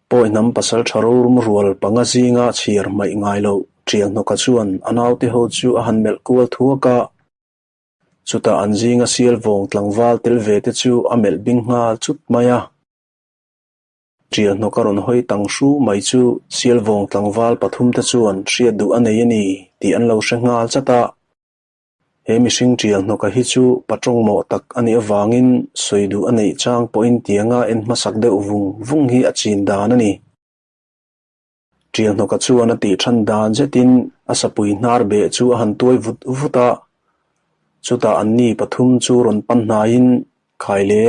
Pawi hnam pasalṭha rorum rual panga zinga chhiar hmaih ngai loh Ṭialhnawka chuan a naute ho chu a han melh kual thuak a. Chutah an zinga sial vawng tlangval tel ve te chu a melh bing nghal chut mai a. Ṭialhnawka rawn hawi tang hru mai chu sial vawng tlangval pathum te chuan hriat duh a nei a ni tih an lo hre nghal chat a. He mihring ṭialhnawka hi chu patawng mawh tak a nih avangin sawi duh a neih chang pawhin tianga en hmasak deuh vung vung hi a chin dan a ni. Ṭialhnawka chuan a tih ṭhan dan zetin a sapui hnar beh chu a han tuai vut vut a. Chutah anni pathum chu rawn pan hnaiin, Khai le,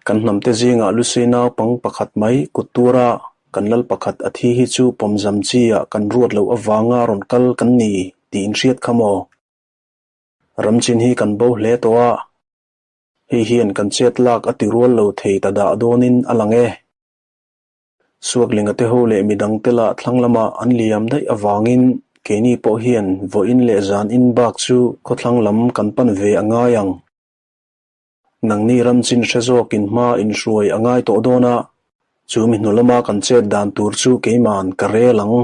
kan hnamte zingah Lusei naupang pakhat mai kut tura kan lal pakhat a thi hi chu pawmzam chi ah kan ruat loh avanga rawn kal kan ni tih in hriat kha maw? Ramchin hi kan bo hle tawh a, hei hian kan chet lak a ti rual lo thei ta dah dawnin a lang e. Suaklinga te ho leh midang te lah thlang lamah an liam daih avangin keini pawh hian vawiin leh zan in bak chu khawthlang lam kan pan ve a ngai ang. Nangni ramchin hre zawkin hma inhruai a ngai tawh dawn a, chu mi hnu lama kan chet dan tur chu keiman ka rel ang,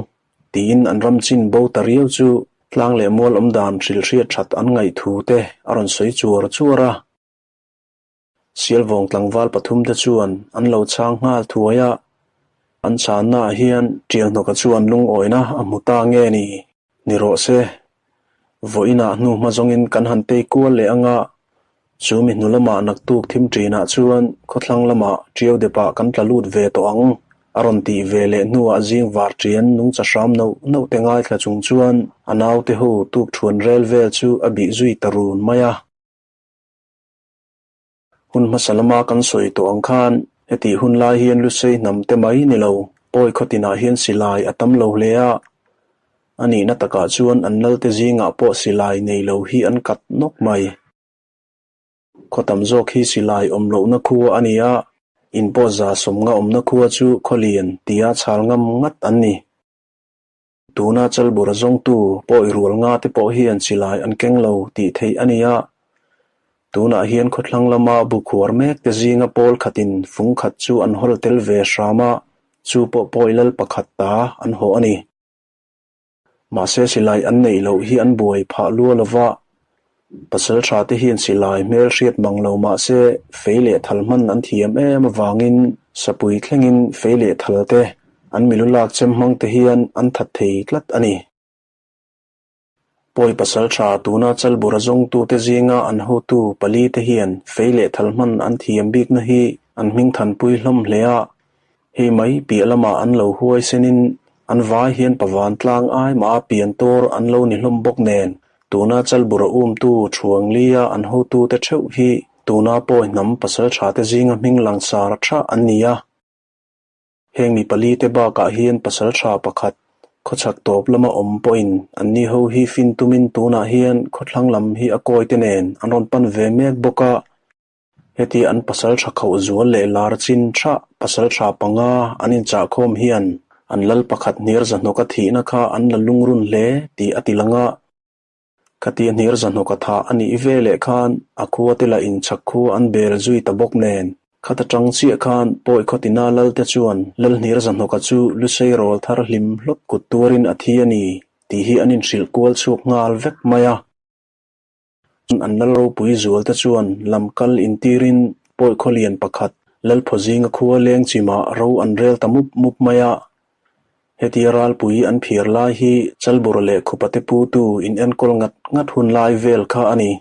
tiin an ramchin bo ta riau chu tlang leh mual awm dan hrilhhriat that an ngaih thu te a rawn sawi chuar chuar a. Sialvawng tlangval pathum te chuan an lo chhang nghal thuai a, an chhanna ah hian Ṭialhnawka chuan lungawina a hmu ta nge ni? Ni rawh se. Vawiinah hnu hma zawngin kan han tei kual leh anga, chu mi hnu lamah naktuk thim ṭinah chuan khawthlang lamah ṭiau depah kan tla lut ve tawh ang, a rawn tih ve leh hnuah zing var ṭian nungcha hram nauh nauh te ngaithla chung chuan a naute ho tuk ṭhuan rel vel chu a bih zui ta run mai a. Hun hmasa lama kan sawi tawh ang khan hetih hun lai hian Lusei hnam te mai ni lo, pawi khaw tinah hian silai a tam lo hle a. A nihna takah chuan an lalte zingah pawh silai nei lo hi an kat nawk mai. Khaw tam zawk hi silai awm lohna khua a ni a, in pawh za sawmnga awmna khua chu khaw lian tia chhal ngam ngat an ni. Tuna Chalbura zawngtu pawi rual nga te pawh hian silai an keng lo tih theih a ni a. Tunah hian khawthlang lama bu khuar mek te zinga pawl khatin fung khat chu an hawl tel ve hram a, chu pawh pawi lal pakhat ta an hawh a ni. Mahse silai an neih loh hi an buai phah lua lova, pasal tha te hian silai hmel hriat mang lo mahse fei leh thal hman an thiam em avangin sapui thlengin fei leh thal te An milu lak chem hmang te hian an that thei tlat a ni. Pawi pasal tha tuna Chalbura zawngtute zinga an hotu pali te hian fei leh thal hman an thiam bikna hi an hming thanpui hlawm hle a, hei mai piah lamah an lo huaisenin an vai hian pavan tlang ai mah a pian tawr an lo ni hlawm bawk nen tuna Chalbura umtu Thuanglia an hotute theuh hi tuna pawi hnam pasal tha te zinga hming langsar tha an ni a. Heng mi pali te bakah hian pasal tha pakhat khawchhak tawp lama awm pawhin anni ho hi fin tumin tunah hian khawthlang lam hi a kawi te nen an rawn pan ve mek bawk a. Heti an pasal tha khauh zual leh lar chin tha pasal tha panga an inchahkhawm hian an lal pakhat hniar zahnawka thihna kha an la lungrun hle tih a ti lang a. Khatia hniar zahnawka thah a nih ve leh khan a khua te lah inchhak khua an bel zui ta bawk nen. Khata tang chiah khan pawi khawtina lal te chuan lal hniar zahnawka chu Lusei rawl thar hlim hlawt kut tuarin a thi a ni tih hi an inhrilh kual chhuak nghal vek mai a. An lal ropui zual te chuan lam kal intirin pawi khawlian pakhat lal phawzinga khua leng chimah ro an rel ta mup mup mai a. Hetia ralpui an phiar lai hi Chalbura leh Khupate putu in enkawl ngat ngat hun lai vel kha a ni.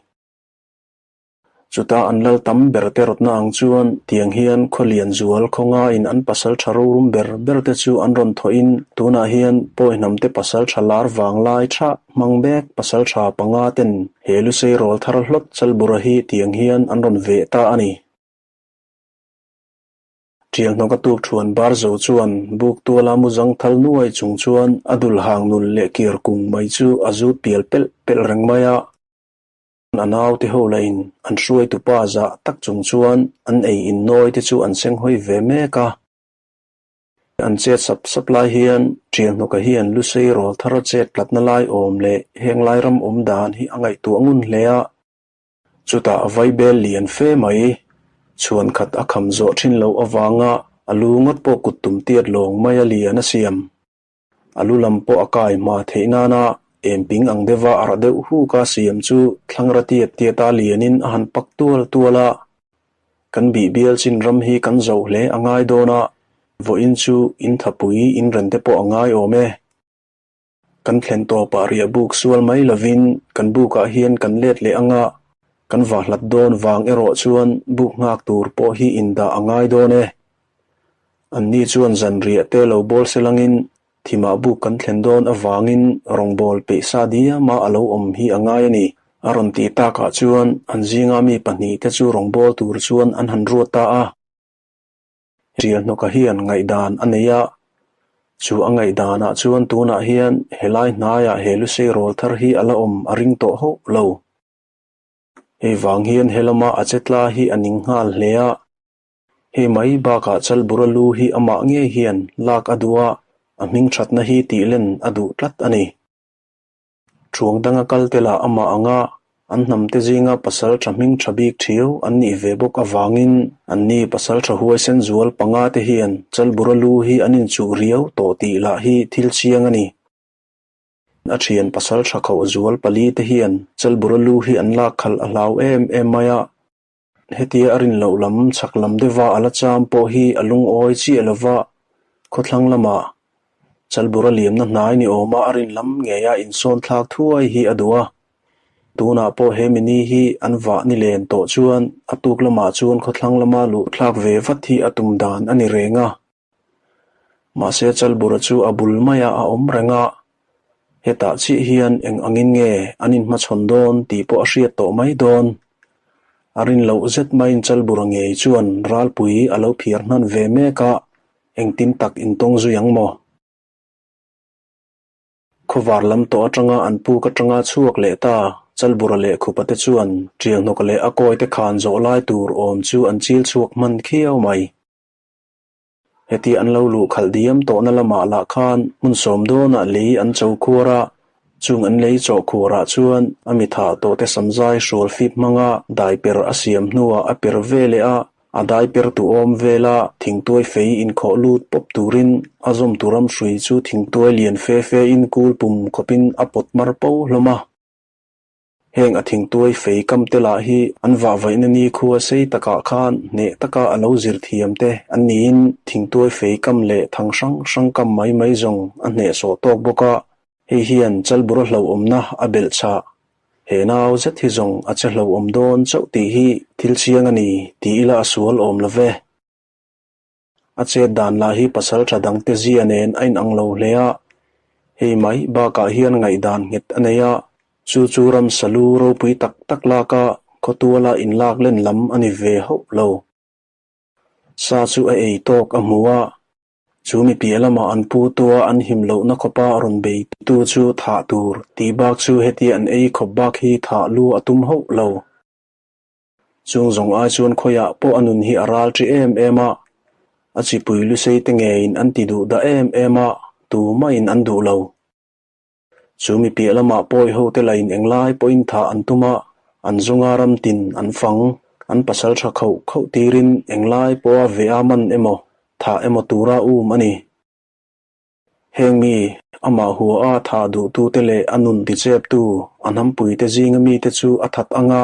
Chuta an lal tam ber te rawtna ang chuan tiang hian Khawlian zual khawngaiin an pasal tha rorum ber ber te chu an rawn thawhin tunah hian pawi hnam te pasal tha lar vang lai tha hmang mek pasal tha panga ten he Lusei rawl thar hlawt Chalbura hi tiang hian an rawn veh ta a ni. Ṭialhnawk a tuk ṭhuan bar zo chuan buk tuala mu zang thal nuai chung chuan a dul hang nul leh kir kung mai chu a zut pial pelh pelh reng mai a. A naute ho lahin an hruaitu pa zah tak chung chuan an ei in nawi te chu an seng hawi ve mek a. An chet sap sap lai hian Ṭialhnawka hian Lusei rawl thar a chet tlatna lai awm leh heng lai ram awm dan hi a ngaihtuah ngun hle a. Chutah vaibel lian fe mai, chhuan khat a kham zawh thin loh avanga A lu ngawt pawh kut tum tiat lawng mai a lian a siam. A lu lam pawh a kai hma theih nana em ping ang deuha arh deuh huk a siam chu thlangra tiat tiata lianin a han pak tual tual a. Kan bih bial chin ram hi kan zoh hle a ngai dawn a, vawiin chu in thapui in ren te pawh a ngai awm e. Kan thlen tawpah riah buk sual mai lovin kan bukah hian kan let leh ang a, kan va hlat dawn vang erawh chuan buk nghak tur pawh hi indah a ngai dawn e. Anni chuan zanriah te lo bawl se langin thimah buk kan thlen dawn avangin rawngbâwl peih sa diama a lo awm hi a ngai a ni. A rawn tih takah chuan an zinga mi pahnihte chu rawngbâwl tur chuan an han ruat ta a. Ṭialhnawka hian ngaihdan a nei a, chu a ngaihdanah chuan tunah hian helai hnaiah he lusei rawl thar hi a la awm a ring tawh hauh lo. Hei vang hian he lama a che tla hi a ning nghal hle a. Hei mai bakah Chalbura lu hi amah ngei hian lak a duh a, a hming thatna hi tihlen a duh tlat a ni. Thuang danga kal te lah amah anga an hnamte zinga pasal tha hming tha bik thiau an nih ve bawk avangin anni pasal tha huaisen zual panga te hian Chalbura lu hi an inchuh riau tawh tih lah hi thil chiang a ni. A thian pasal tha khauh zual pali te hian Chalbura lu hi an lak khalh a hlau em em mai a. Hetia a rin loh lam chhak lam deuha a la cham pawh hi a lungawi chiah lova, khawthlang lamah Chalbura liamna hnai ni awma a rin lam ngeia insawn thlak thuai hi a duh a. Tunah pawh he mini hi an vah ni len tawh chuan a tuk lamah chuan khawthlang lama luh thlak ve vat hi a tum dan a ni reng a. Mahse Chalbura chu a bul maiah a awm reng a, hetah chiah hian eng angin nge an inhmachhawn dawn tih pawh a hriat tawh mai dawn. A rin loh zet maiin Chalbura ngei chuan ralpui a lo phiar hnan ve mek a, engtin tak intawng zui ang maw? Khawvar lam tawh atanga an puk atanga chhuak leh ta Chalbura leh Khupa te chuan Ṭialhnawka leh a kawi te khan zawh lai tur awm chu an chil chhuak hman khiau mai. Heti an lo luh khalh diam tawhna lamah lah khan hmun sawm dawnah lei an cho khuar a, chung an lei chawh khuarah chuan a mi thah tawhte samzai hrual fip hmanga dai per a siam hnuah a per ve leh a, a dai per tuhawm vela thingtuai fei inkhawh lut pawp turin a zawm tu ram hrui chu thingtuai lian fe fe in kul pum khawpin a pawt mar po hlawm a. Heng a thingtuai fei kam te lah hi an vahvaihna nikhua sei takah khan hneh taka a lo zir thiam te an niin thingtuai fei kam leh thang hrang hrang kam mai mai zawng a hnehsawh tawk bawk a, hei hian Chalbura hlauhawmna a belh chhah. He nau zet hi zawng a che hlauhawm dawn chauh tih hi thil chiang a ni ti ila a sual awm lo ve. A chet dan lah hi pasal tha dangte zia nen a inang lo hle a, hei mai bakah hian ngaihdan nghet a nei a, chu chu ramsa lu ropui tak tak laka khawtuala inlak len lam a ni ve hauh lo. Sa chu a ei tawk a hmu a, chu mi piah lamah an pu tua an him lohna khawpa rawn bei tu chu thah tur tih bak chu hetia an ei khawp bak hi thah lu a tum hauh lo. Chung zawng ai chuan khawiah pawh a nun hi a ral ṭi em em a, a chipui lusei te ngeiin an ti duh dah em em a, tumah-in an duh lo. Chu mi piah lamah pawi ho te lain englai pawhin thah an tum a, an zunga ram tin an fang, an pasal ṭha khauh khauh tirin englai pawha ve a man emaw, thah emaw tura um a ni. Heng mi, amah hua a thah duhtute leh a nun ticheptu, a hnampuite zinga mite chu a that ang a,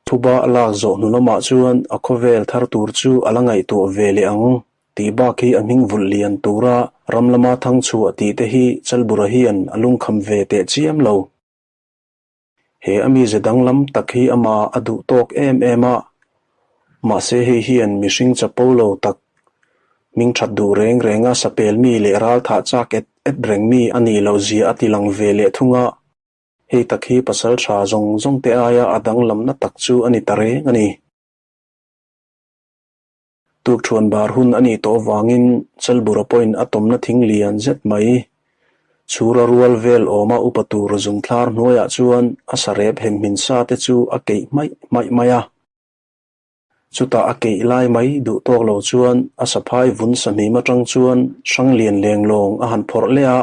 thuba a lak zawh hnu lamah chuan a khawvel thar tur chu a la ngaihtuah ve leh ang tih bak hi a hming vulh lian tura ram lama thang chhuah tih te hi Chalbura hian a lungkham ve teh chiam lo. He a mize danglam tak hi amah a duh tawk em em a, mahse hei hian mihring chapo lo tak, hming that duh reng renga sapel mi leh ral thah chak et et reng mi a nih loh zia a ti lang ve leh thung a, hei tak hi pasal tha zawng zawng te aia a danglamna tak chu a ni ta reng a ni. Tukthuan bar hun a nih tawh avangin Chalbura pawhin a tawmna thing lian zet mai. Chhura rual vel awma upa tur zungthlar hnuaiah chuan a sarep hemhmin sa te chu a keih hmaih hmaih mai a. Chutah a keih lai mai duh tawk lo chuan a saphai vun sahmim atang chuan hrang lian lenglawng a han phawrh leh a.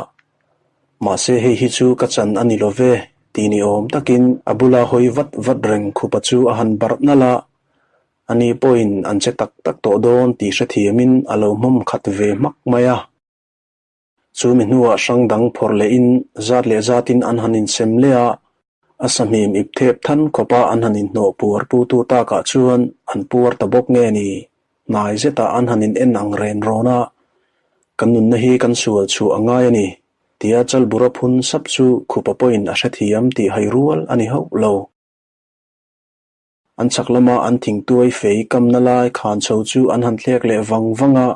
Mahse hei hi chu ka chan a ni lo ve ti ni awm takin a bula hawi vat vat reng khupa chu a han barh nalh a. Ani pawhin an che tak tak tawh dawn tih hrethiamin a lo hmawm khat ve hmak mai a. Chu mi hnuah hrang dang phawrh lehin zat leh zatin an han insem leh a, a sahmim ip thep than khawpa an han inhnawh puar putu takah chuan an puar ta bawk nge ni? Hnai zetah an han in en ang ren rawn a, Kan nunna hi kan sual chhuah a ngai a ni, tia Chalbura phun sap chu Khupa pawhin a hrethiam tih hai rual a ni hauh lo. An chhak lama an thingtuai fei kamna lai khan chho chu an han thlek leh vang vang a,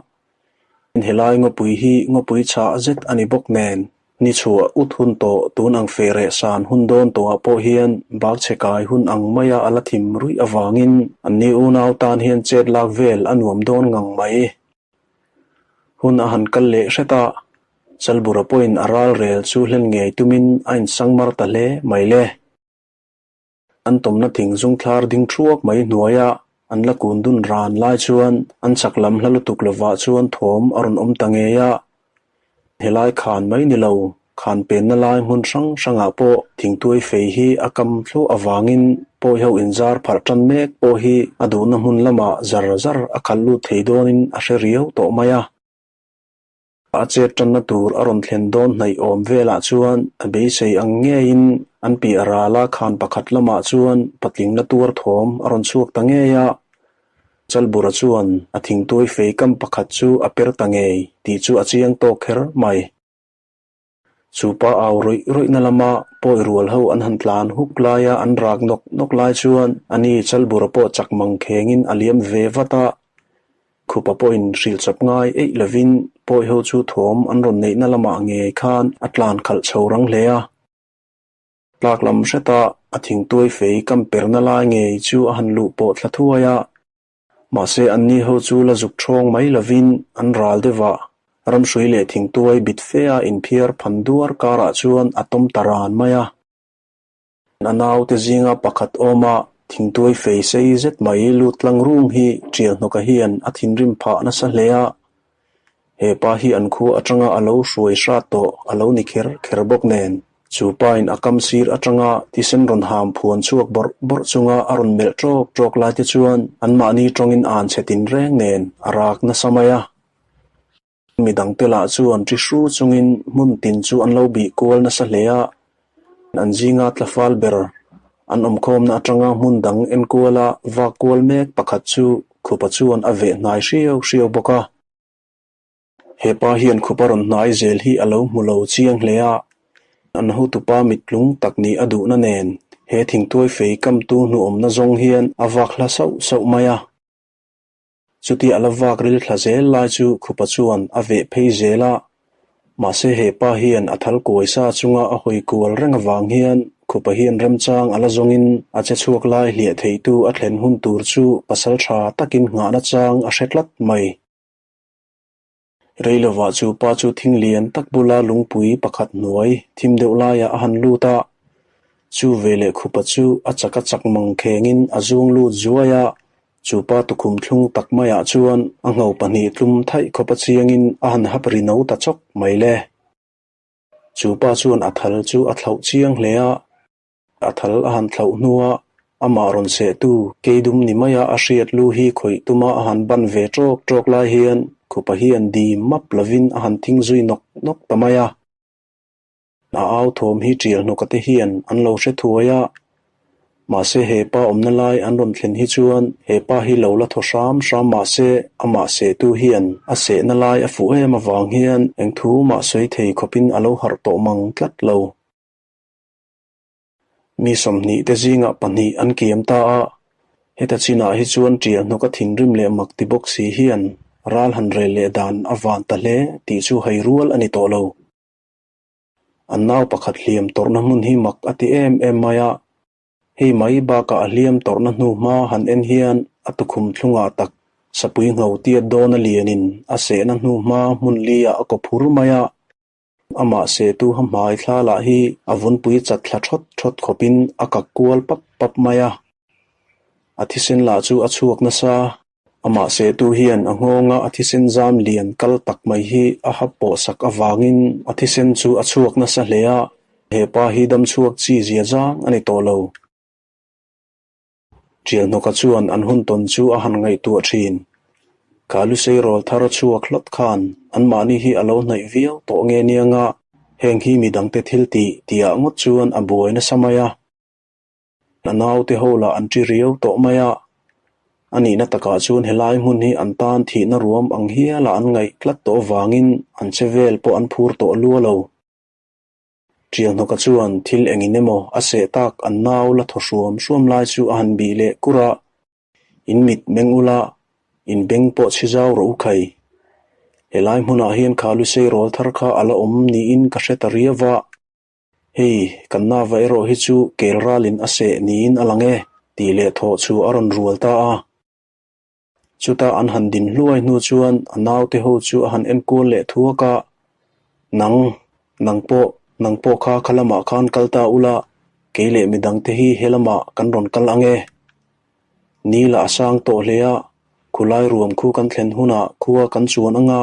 helai ngawpui hi ngawpui chhah zet a ni bawk nen, ni chhuah ut hun tawh tun ang feh reh san hun dawn tawhah pawh hian bak chhe kai hun ang maia a la thim ruih avangin anni unau tan hian chet lak vel a nuam dawn ngang mai. Hun a han kal leh hret a, Chalbura pawhin a ral rel chu hlen ngei tumin a insangmar ta hle mai le. An tawmna thing zung thlar ding thuak mai hnuaia an la kun dun ran lai chuan an chak lam hla lutuk lovah chuan thawm a rawn awm ta ngei a. Helai khan mai ni lo, khan penna lai hmun hrang hrangah pawh thingtuai fei hi a kam thluah avangin pawi ho inzar pharh tan mek pawh hi a duhna hmun lamah zar zar a khalh lut thei dawnin a hre riau tawh mai a. A chet tanna tur a rawn thlen dawn hnaih awm velah chuan a beisei ang ngeiin an piah rala khan pakhat lamah chuan patling la tuar thawm a rawn chhuak ta ngei a. Chalbura chuan a thingtuai fei kam pakhat chu a per ta ngei tih chu a chiang tawk kher mai. Chu pa au rawih rawihna lama pawi rual ho an han tlan huk laia an rak nawk nawk lai chuan ani Chalbura pawh chak mang khengin a liam ve vat a. Khupa pawhin hrilh chawp ngai eih lovin pawi ho chu thawm an rawn neihna lamah ngei khan a tlan khalh chho rang hle a. Tlak lam hreta a thingtuai fei kam perna lai ngei chu a han luh pawh thla thuai a. Mahse anni ho chu la zuk ṭhawng mai lovin an ral deuh a, ramhrui leh thingtuai bit fe a inphiar phan duar karah chuan a tawm ta ran mai a. A naute zinga pakhat awma thingtuai fei sei zet mai lut tlang rum hi Ṭialhnawka hian a thinrim phah nasa hle a. He pa hi an khua atanga a lo hruai hrat tawh a lo ni kher kher bawk nen, chu pain a kam sir atanga thisen rawn ham phuan chhuak bawrh bawrh chunga a rawn melh ṭawk ṭawk lai te chuan anmahni tawngin an chhe tin reng nen a rak nasa mai a. Mi dangte lah chuan ṭi hru chungin hmun tin chu an lo bih kual nasa hle a, an zinga tlafal ber an awmkhawmna atanga hmun dang enkuala vak kual mek pakhat chu Khupa chuan a veh hnai hriau hriau bawk a. He pa hian Khupa rawn hnai zel hi a lo hmu lo chiang hle a, an hotupa mittlung tak nih a duhna nen he thingtuai fei kamtu hnuawmna zawng hian a vak hla sauh sauh mai a. Chuti a la vak ril thla zel lai chu Khupa chuan a veh phei zel a, mahse he pa hian a thal kuai sa chunga a hawi kual reng avang hian Khupa hian remchang a la zawngin a che chhuak lai hliah theitu a thlen hun tur chu pasal tha takin nghahna chang a hre tlat mai. Reilovah chu pa chu thing lian tak bula lungpui pakhat hnuai thim deuh laiah a han lut a, chu veleh khupa chu a chak a chak mang khengin a zung lut zuai a, chu pa tukhum thlung tak maiah chuan a ngho pahnih tlum thaih khawp a chiangin a han hap ri no ta chawk mai le. Chu pa chuan a thal chu a thlauh chiang hle a. A thal a han thlauh hnua amah rawn sehtu keidum ni maia a hriat lu hi khawih tuma a han ban ve ṭawk ṭawk lai hian khupa hian dim map lovin a han thing zui nawk nawk ta mai a. A au thawm hi ṭial hnawka te hian an lo hre thuai a, mahse he pa awmna lai an rawn thlen hi chuan he pa hi lo la thaw hram hram mahse amah sehtu hian a sehna lai a fuh em avang hian eng thu mah sawi thei khawpin a lo harh tawh mang tlat lo. Mi 20 te zingah pahnih an kiam ta a, heta chinah hi chuan ṭial hnawka thinrim leh mak ti bawk si hian ral han rel leh dan a van ta hle tih chu hei rual a ni tawh lo. An nau pakhat hliam tawrhna hmun hi mak a ti em em mai a, hei mai bakah a hliam tawrhna hnu hma han en hian a tukhum thlungah tak sapui ngho tiat dawn a lianin a sehna hnu hma hmun liah a kaw phur mai a. Amah sehtu ha hmai thla lah hi a vunpui chat thla thawt thawt khawpin a kak kual pap pap mai a. A thisen lah chu a chhuak nasa. Amah sehtu hian a nghawnga a thisen zam lian kal tak mai hi a hap pawh sak avangin a thisen chu a chhuak nasa hle a, he pa hi dam chhuak chi zia zang a ni tawh lo. Ṭialhnawka chuan an hun tawn chu a han ngaihtuah ṭhin. Kha Lusei rawl thar chhuak hlawt khan anmahni hi a lo hnaih viau tawh nge nianga heng hi midangte thil tih tihah ngawt chuan a buai nasa mai a. A naute ho lah an ṭi riau tawh mai a. A nihna takah chuan helai hmun hi an tan thihna ruam ang hiala an ngaih tlat tawh avangin an che vel pawh an phur tawh lua lo. Ṭialhnawka chuan thil engin emaw a seh tak an nau la thaw hruam hruam lai chu a han bih leh kur a, In mit meng ula, in beng pawh chhi zau rawh u khai. Helai hmunah hian kha Lusei rawl thar kha a la awm niin ka hre ta riau va. Hei, kan nava erawh hi chu kel ralin a seh niin a lang e, tih leh thawh chu a rawn rual ta a. Chuta an han din hluai hnu chuan a naute ho chu a han enkual leh thuak a, Nang, nang pawh, nang pawh kha kha lamah khan kal ta ula, kei leh midangte hi he lamah kan rawn kal ang e. Ni lah a sang tawh hle a, khulai ruam khu kan thlen hunah khua kan chuan anga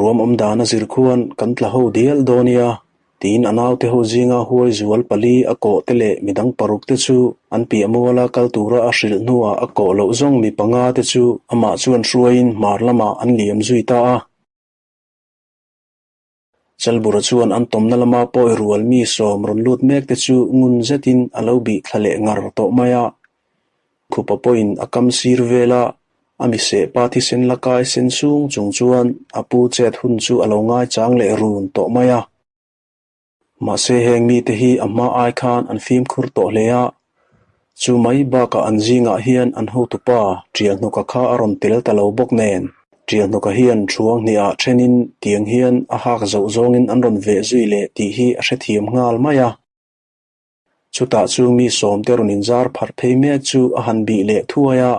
Ruam awm dan a zir khuan kan tla ho dial dawn nia, tiin a naute ho zinga huai zual pali a kawh te leh midang paruk te chu an piah muala kal tura a hrilh hnuah a kawh loh zawng mi panga te chu amah chuan hruaiin hmar lamah an liam zui ta a. Chalbura chuan an tawmna lama pawi rual mi sawm rawn lut mek te chu ngun zetin a lo bih thla leh ngar tawh mai a. Khupa pawhin a kam sir vel a, a mi sehpa thisen la kai sen sung chung chuan a pu chet hun chu a lo ngaichang leh run tawh mai a. Mahse heng mite hi a hma ai khan an fimkhur tawh hle a, chu mai bakah an zingah hian an hotupa Ṭialhnawka kha a rawn tel ta lo bawk nen, Ṭialhnawka hian thuang hniah ṭhenin tiang hian a hak zoh zawngin an rawn veh zui leh tih hi a hrethiam nghal mai a. Chutah chu mi sawmte rawn inzar pharh phei mek chu a han bih leh thuai a,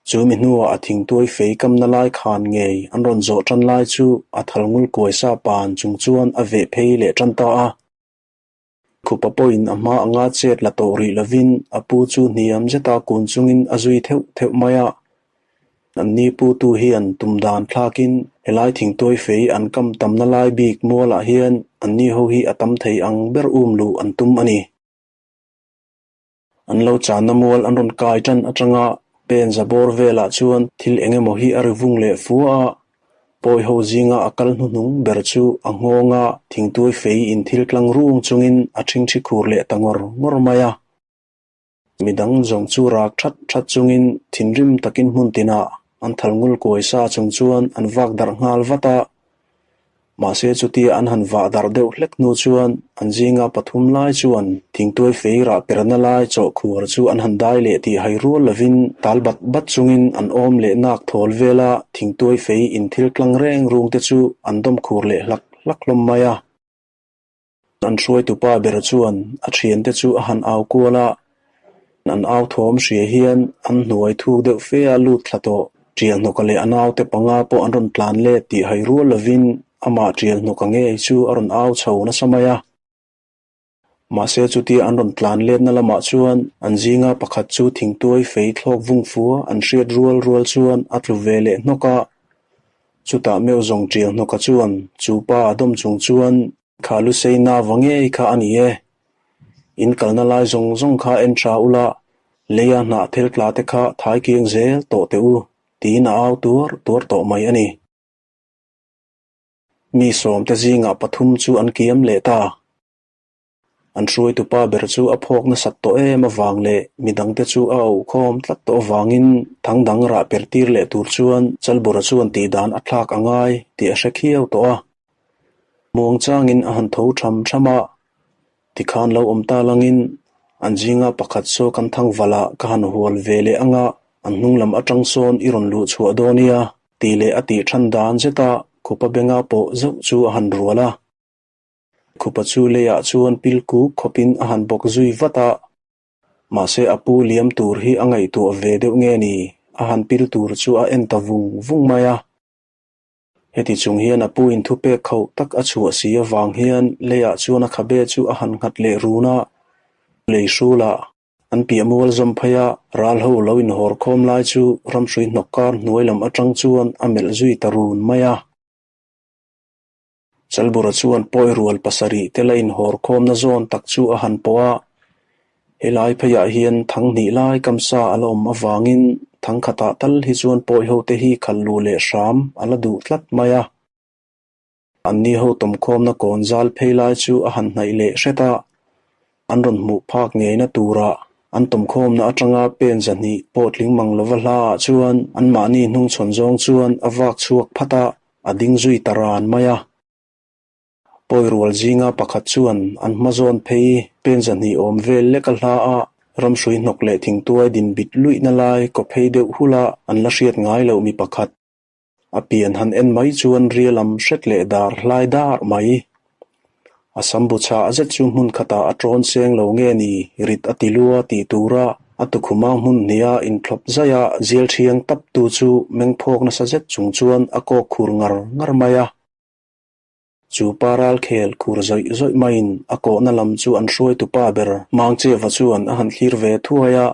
chu mi hnuah a thingtuai fei kamna lai khan ngei an rawn zawh tan lai chu a thal ngul kuai sa pan chung chuan a veh phei leh tan ta a. Khupa pawhin a hma anga chet la tawh rih lovin a pu chu hniam zeta kun chungin a zui theuh theuh mai a. An ni putu hian tum dan thlakin helai thingtuai fei an kam tamna lai bik mualah hian an ni ho hi a tam thei ang ber um luh an tum a ni. An lo channa mual an rawn kai tan atanga pen za bawr velah chuan thil eng emaw hi a ri vung leh fua a, pawi ho zinga a kal hnuhnung ber chu a nghawnga thingtuai fei in thil tlang rung chungin a ṭhingṭhi khur leh ta ngawr ngawr mai a. Midang zawng chu rak that that chungin thinrim takin hmun tinah an thal ngul kuai sa chung chuan an vak darh nghal vat a. Mahse chutia an han vah darh deuh hlek hnu chuan an zinga pathum lai chuan thingtuai fei rah perna lai chawhkhuar chu an han dai leh tih hai rual lovin tal bat bat chungin an awm leh nak thawl vela thingtuai fei inthil tlang reng rung te chu an dawm khur leh hlak hlak hlawm mai a. An hruaitupa ber chuan a thiante chu a han au kual a, an au thawm hria hian an hnuai thuk deuh fe a lut thla tawh. Ṭialhnawka leh a naute panga pawh an rawn tlan let tih hai rual lovin amah ṭialhnawka ngei chu a rawn au chho nasa mai a. Mahse chutia an rawn tlan letna lamah chuan an zinga pakhat chu thingtuai fei thlawk vung fua an hriat rual rual chuan a tlu ve leh hnawk a. Chutah meuh zawng ṭialhnawka chuan chu pa a dawm chung chuan Kha Lusei nava ngei kha a ni e. In kalna lai zawng zawng kha en tha ula, leia hnah thil tla te kha thai kiang zel tawh teh u, tiin a au tuar tuar tawh mai a ni. Mi sawmte zingah pathum chu an kiam leh ta. An hruaitupa ber chu a phawk nasat tawh em avang leh midangte chu a auhkhawm tlat tawh avangin thang dang rah per tir leh tur chuan Chalbura chuan tihdan a thlak a ngai tih a hre khiau tawh a. Muang changin a han tho tham tham a, tikhan lo awm ta langin an zinga pakhat saw kan thang valah ka han hual ve leh anga an hnung lam atang sawn i rawn luh chhuah dawn nia tih leh a tih than dan zeta khupa benga pawh zauh chu a han rual a. Khupa chu leiah chuan pil kuk khawpin a han bawk zui vat a, mahse a pu liam tur hi a ngaihtuah ve deuh nge ni, a han pil tur chu a en ta vung vung mai a. Heti chung hian a pu in thupek khauh tak a chhuah si avang hian leiah chuan a khabe chu a han nghat leh run a, lei hrulah an piah mual zawm phei a, ral ho lo inhawr khawm lai chu ramhrui hnawk kar hnuai lam atang chuan a melh zui ta run mai a. Chalbura chuan pawi rual pasarih te la inhawr khawmna zawn tak chu a han pawh a. Helai pheiah hian thang hnih lai kam sa a la awm avangin thang khatah tal hi chuan pawi hote hi khalh luh leh hram a la duh tlat mai a. Anni ho tawmkhawmna kawn zal phei lai chu a han hnaih leh hret a, an rawn hmuh phak ngeina tura an tawmkhawmna atanga pen zahnih pawh tling mang lova hlaah chuan anmahni hnungchhawn zawng chuan a vak chhuak phat a, a ding zui ta ran mai a. Pawi rual zinga pakhat chuan an hma zawn phei pen zahnih awm vel lek a hla a, ramhrui hnawk leh thingtuai din bit luihna lai kaw phei deuh hula an la hriat ngai loh mi pakhat. A pian han en mai chuan ria lam hret leh dar hlai dar mai. A sam bu chhah zet chu hmun khatah a tawn seng lo nge ni rit a ti lua tih tura a tukhuma hmun hniha inthlawp zaih a zial thiang tap tu chu mengphawk nasa zet chung chuan a kawk khur ngar ngar mai a. Chu pa ralkhel khur zawih zawih maiin a kawhna lam chu an hruaitupa ber Mangcheva chuan a han thlir ve thuai a.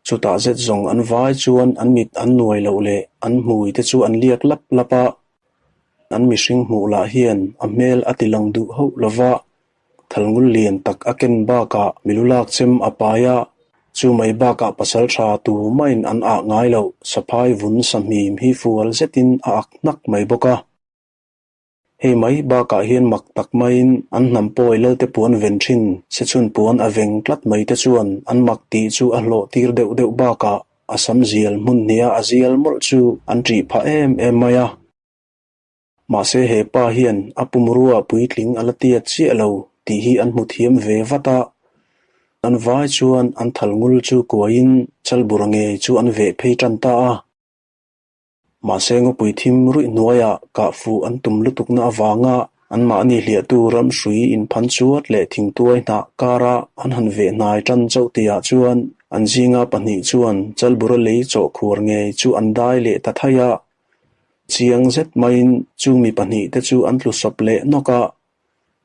Chutah zet zawng an vai chuan an mit an nuai loh leh an hmui te chu an liak lap lap a. An mihring hmuh lah hian a hmel a ti lang duh hauh lo va, thalngul lian tak a ken bakah milu lak chem a pai a, chu mai bakah pasal tha tu maiin an ah ngai loh saphai vun sahmim hi fual zetin a ak hnak mai bawk a. Hei mai bakah hian mak tak maiin an hnam pawi Lalte puan ven thin sechhun puan a veng tlat mai te chuan an mak tih chu a hlawh tir deuh deuh bakah a sam zial hmun hniha a zial mawlh chu an ṭih phah em em mai a. Mahse he pa hian a pumrua puitling a la tiat chiah lo tih hi an hmu thiam ve vat a. An vai chuan an thal ngul chu kuaiin chalbura ngei chu an veh phei tan ta a. Mahse ngawpui thim ruih hnuaiah kah fuh an tum lutukna avanga anmahni hliahtu ramhrui inphan chuat leh thingtuai hnah kara an han veh hnai tan chauh tihah chuan an zinga pahnih chuan Chalbura lei chawh khuar ngei chu an dai leh ta thai a. Chiang zet maiin chung mi pahnih te chu an tlu sawp leh nawk a,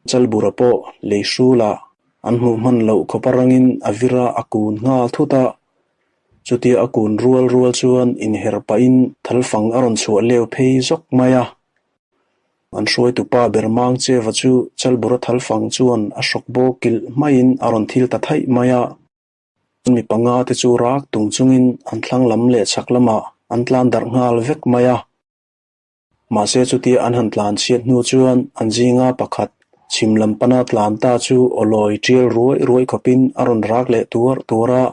Chalbura pawh lei hrulah an hmuh hman loh khawp a rangin a vir a, a kun nghal thut a. Chutia a kun rual rual chuan inher pahin thalfang a rawn chhuah leu phei zawk mai a. An hruaitupa ber Mangcheva chu Chalbura thalfang chuan a hrawk bawk kilh hmaiin a rawn thil ta thaih mai a. Mi panga te chu rak tung chungin an thlang lam leh chhak lamah an tlan darh nghal vek mai a. Mahse chutia an han tlan chhiat hnu chuan an zinga pakhat chhim lam pana tlan ta chu awlawi tial ruai ruai khawpin a rawn rak leh tuar tuar a.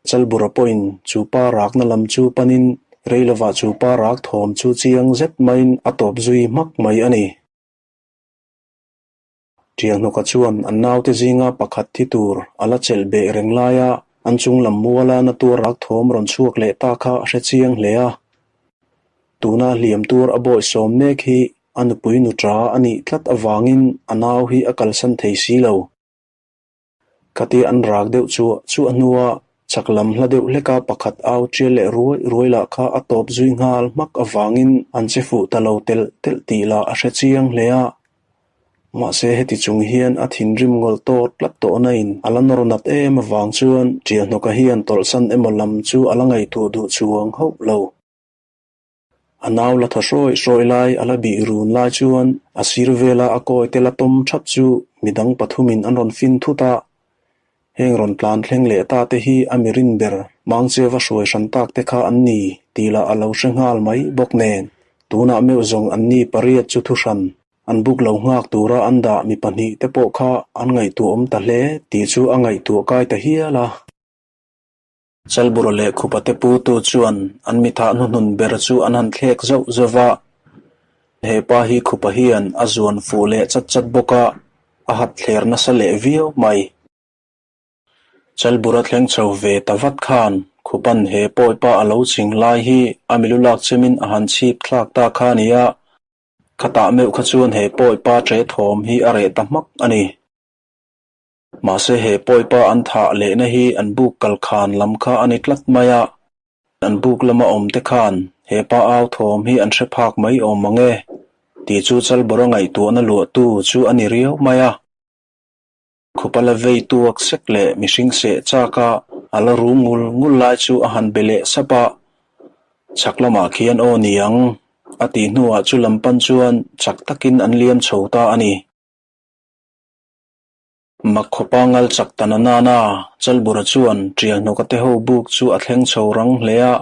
Chalbura pawhin chu pa rakna lam chu panin rei lovah chu pa rak thawm chu chiang zet maiin a tawp zui hmak mai a ni. Ṭialhnawka chuan an naute zinga pakhat thi tur a la chelh beh reng laia an chung lam muala na tuar rak thawm rawn chhuak leh ta kha a hre chiang hle a. Tuna hliam tur a bawisawm mek hi a nupui nuṭa a nih tlat avangin a nau hi a kalsan thei si lo. Khatia an rak deuh chuah chuah hnua chak lam hla deuh hleka pakhat au ṭial leh ruai ruai lah kha a tawp zui nghal hmak avangin an che fuh ta lo telh telh tih lah a hre chiang hle a. Mahse heti chung hian a thinrim ngawlh tawt tlat tawh nain a la nawr nat em avang chuan ṭialhnawka hian tawlhsan emaw lam chu a la ngaihtuah duh chuang hauh lo. A nau la thaw hrawi hrawi lai a la bih run lai chuan a sir vela a kawi te la tawm thap chu midang pathumin an rawn fin thut a. Heng rawn tlan thleng leh ta te hi a mirin ber Mangcheva hruai hran tak te kha an ni tih lah a lo hre nghal mai bawk nen. Tunah meuh zawng an ni pariat chu thu hran an buk lo nghak tura an dah mi pahnih te pawh kha an ngaihtuah awm ta hle tih chu a ngaihtuah kai ta hial a. Chalbura leh Khupate putu chuan an mithah hnuhnun ber chu an han thlek zauh zauh va. He pa hi Khupa hian a zuan fuh leh chat chat bawk a, a hat thler nasa leh viau mai. Chalbura thleng chho ve ta vat khan Khupan he pawipa a lo ching lai hi a milu lak chemin a han chhip thlak ta kha a ni a, khatah meuh kha chuan he pawipa ṭe thawm hi a reh ta hmak a ni. Mahse he pawipa an thah lehna hi an buk kal khan lam kha a ni tlat mai a, an buk lama awm te khan he pa au thawm hi an hre phak mai awm mang e tih chu Chalbawra ngaihtuahna luahtu chu a ni riau mai a. Khupa la vei tuak sek leh mihring seh chak a a la rum ngul ngul lai chu a han be leh sap a, chhak lamah khian aw niang a tih hnuah chu lam pan chuan chak takin an liam chho ta a ni. Mak khawpa ngal chak ta na nana, Chalbura chuan Ṭialhnawka te ho buk chu a thleng chho rang hle a.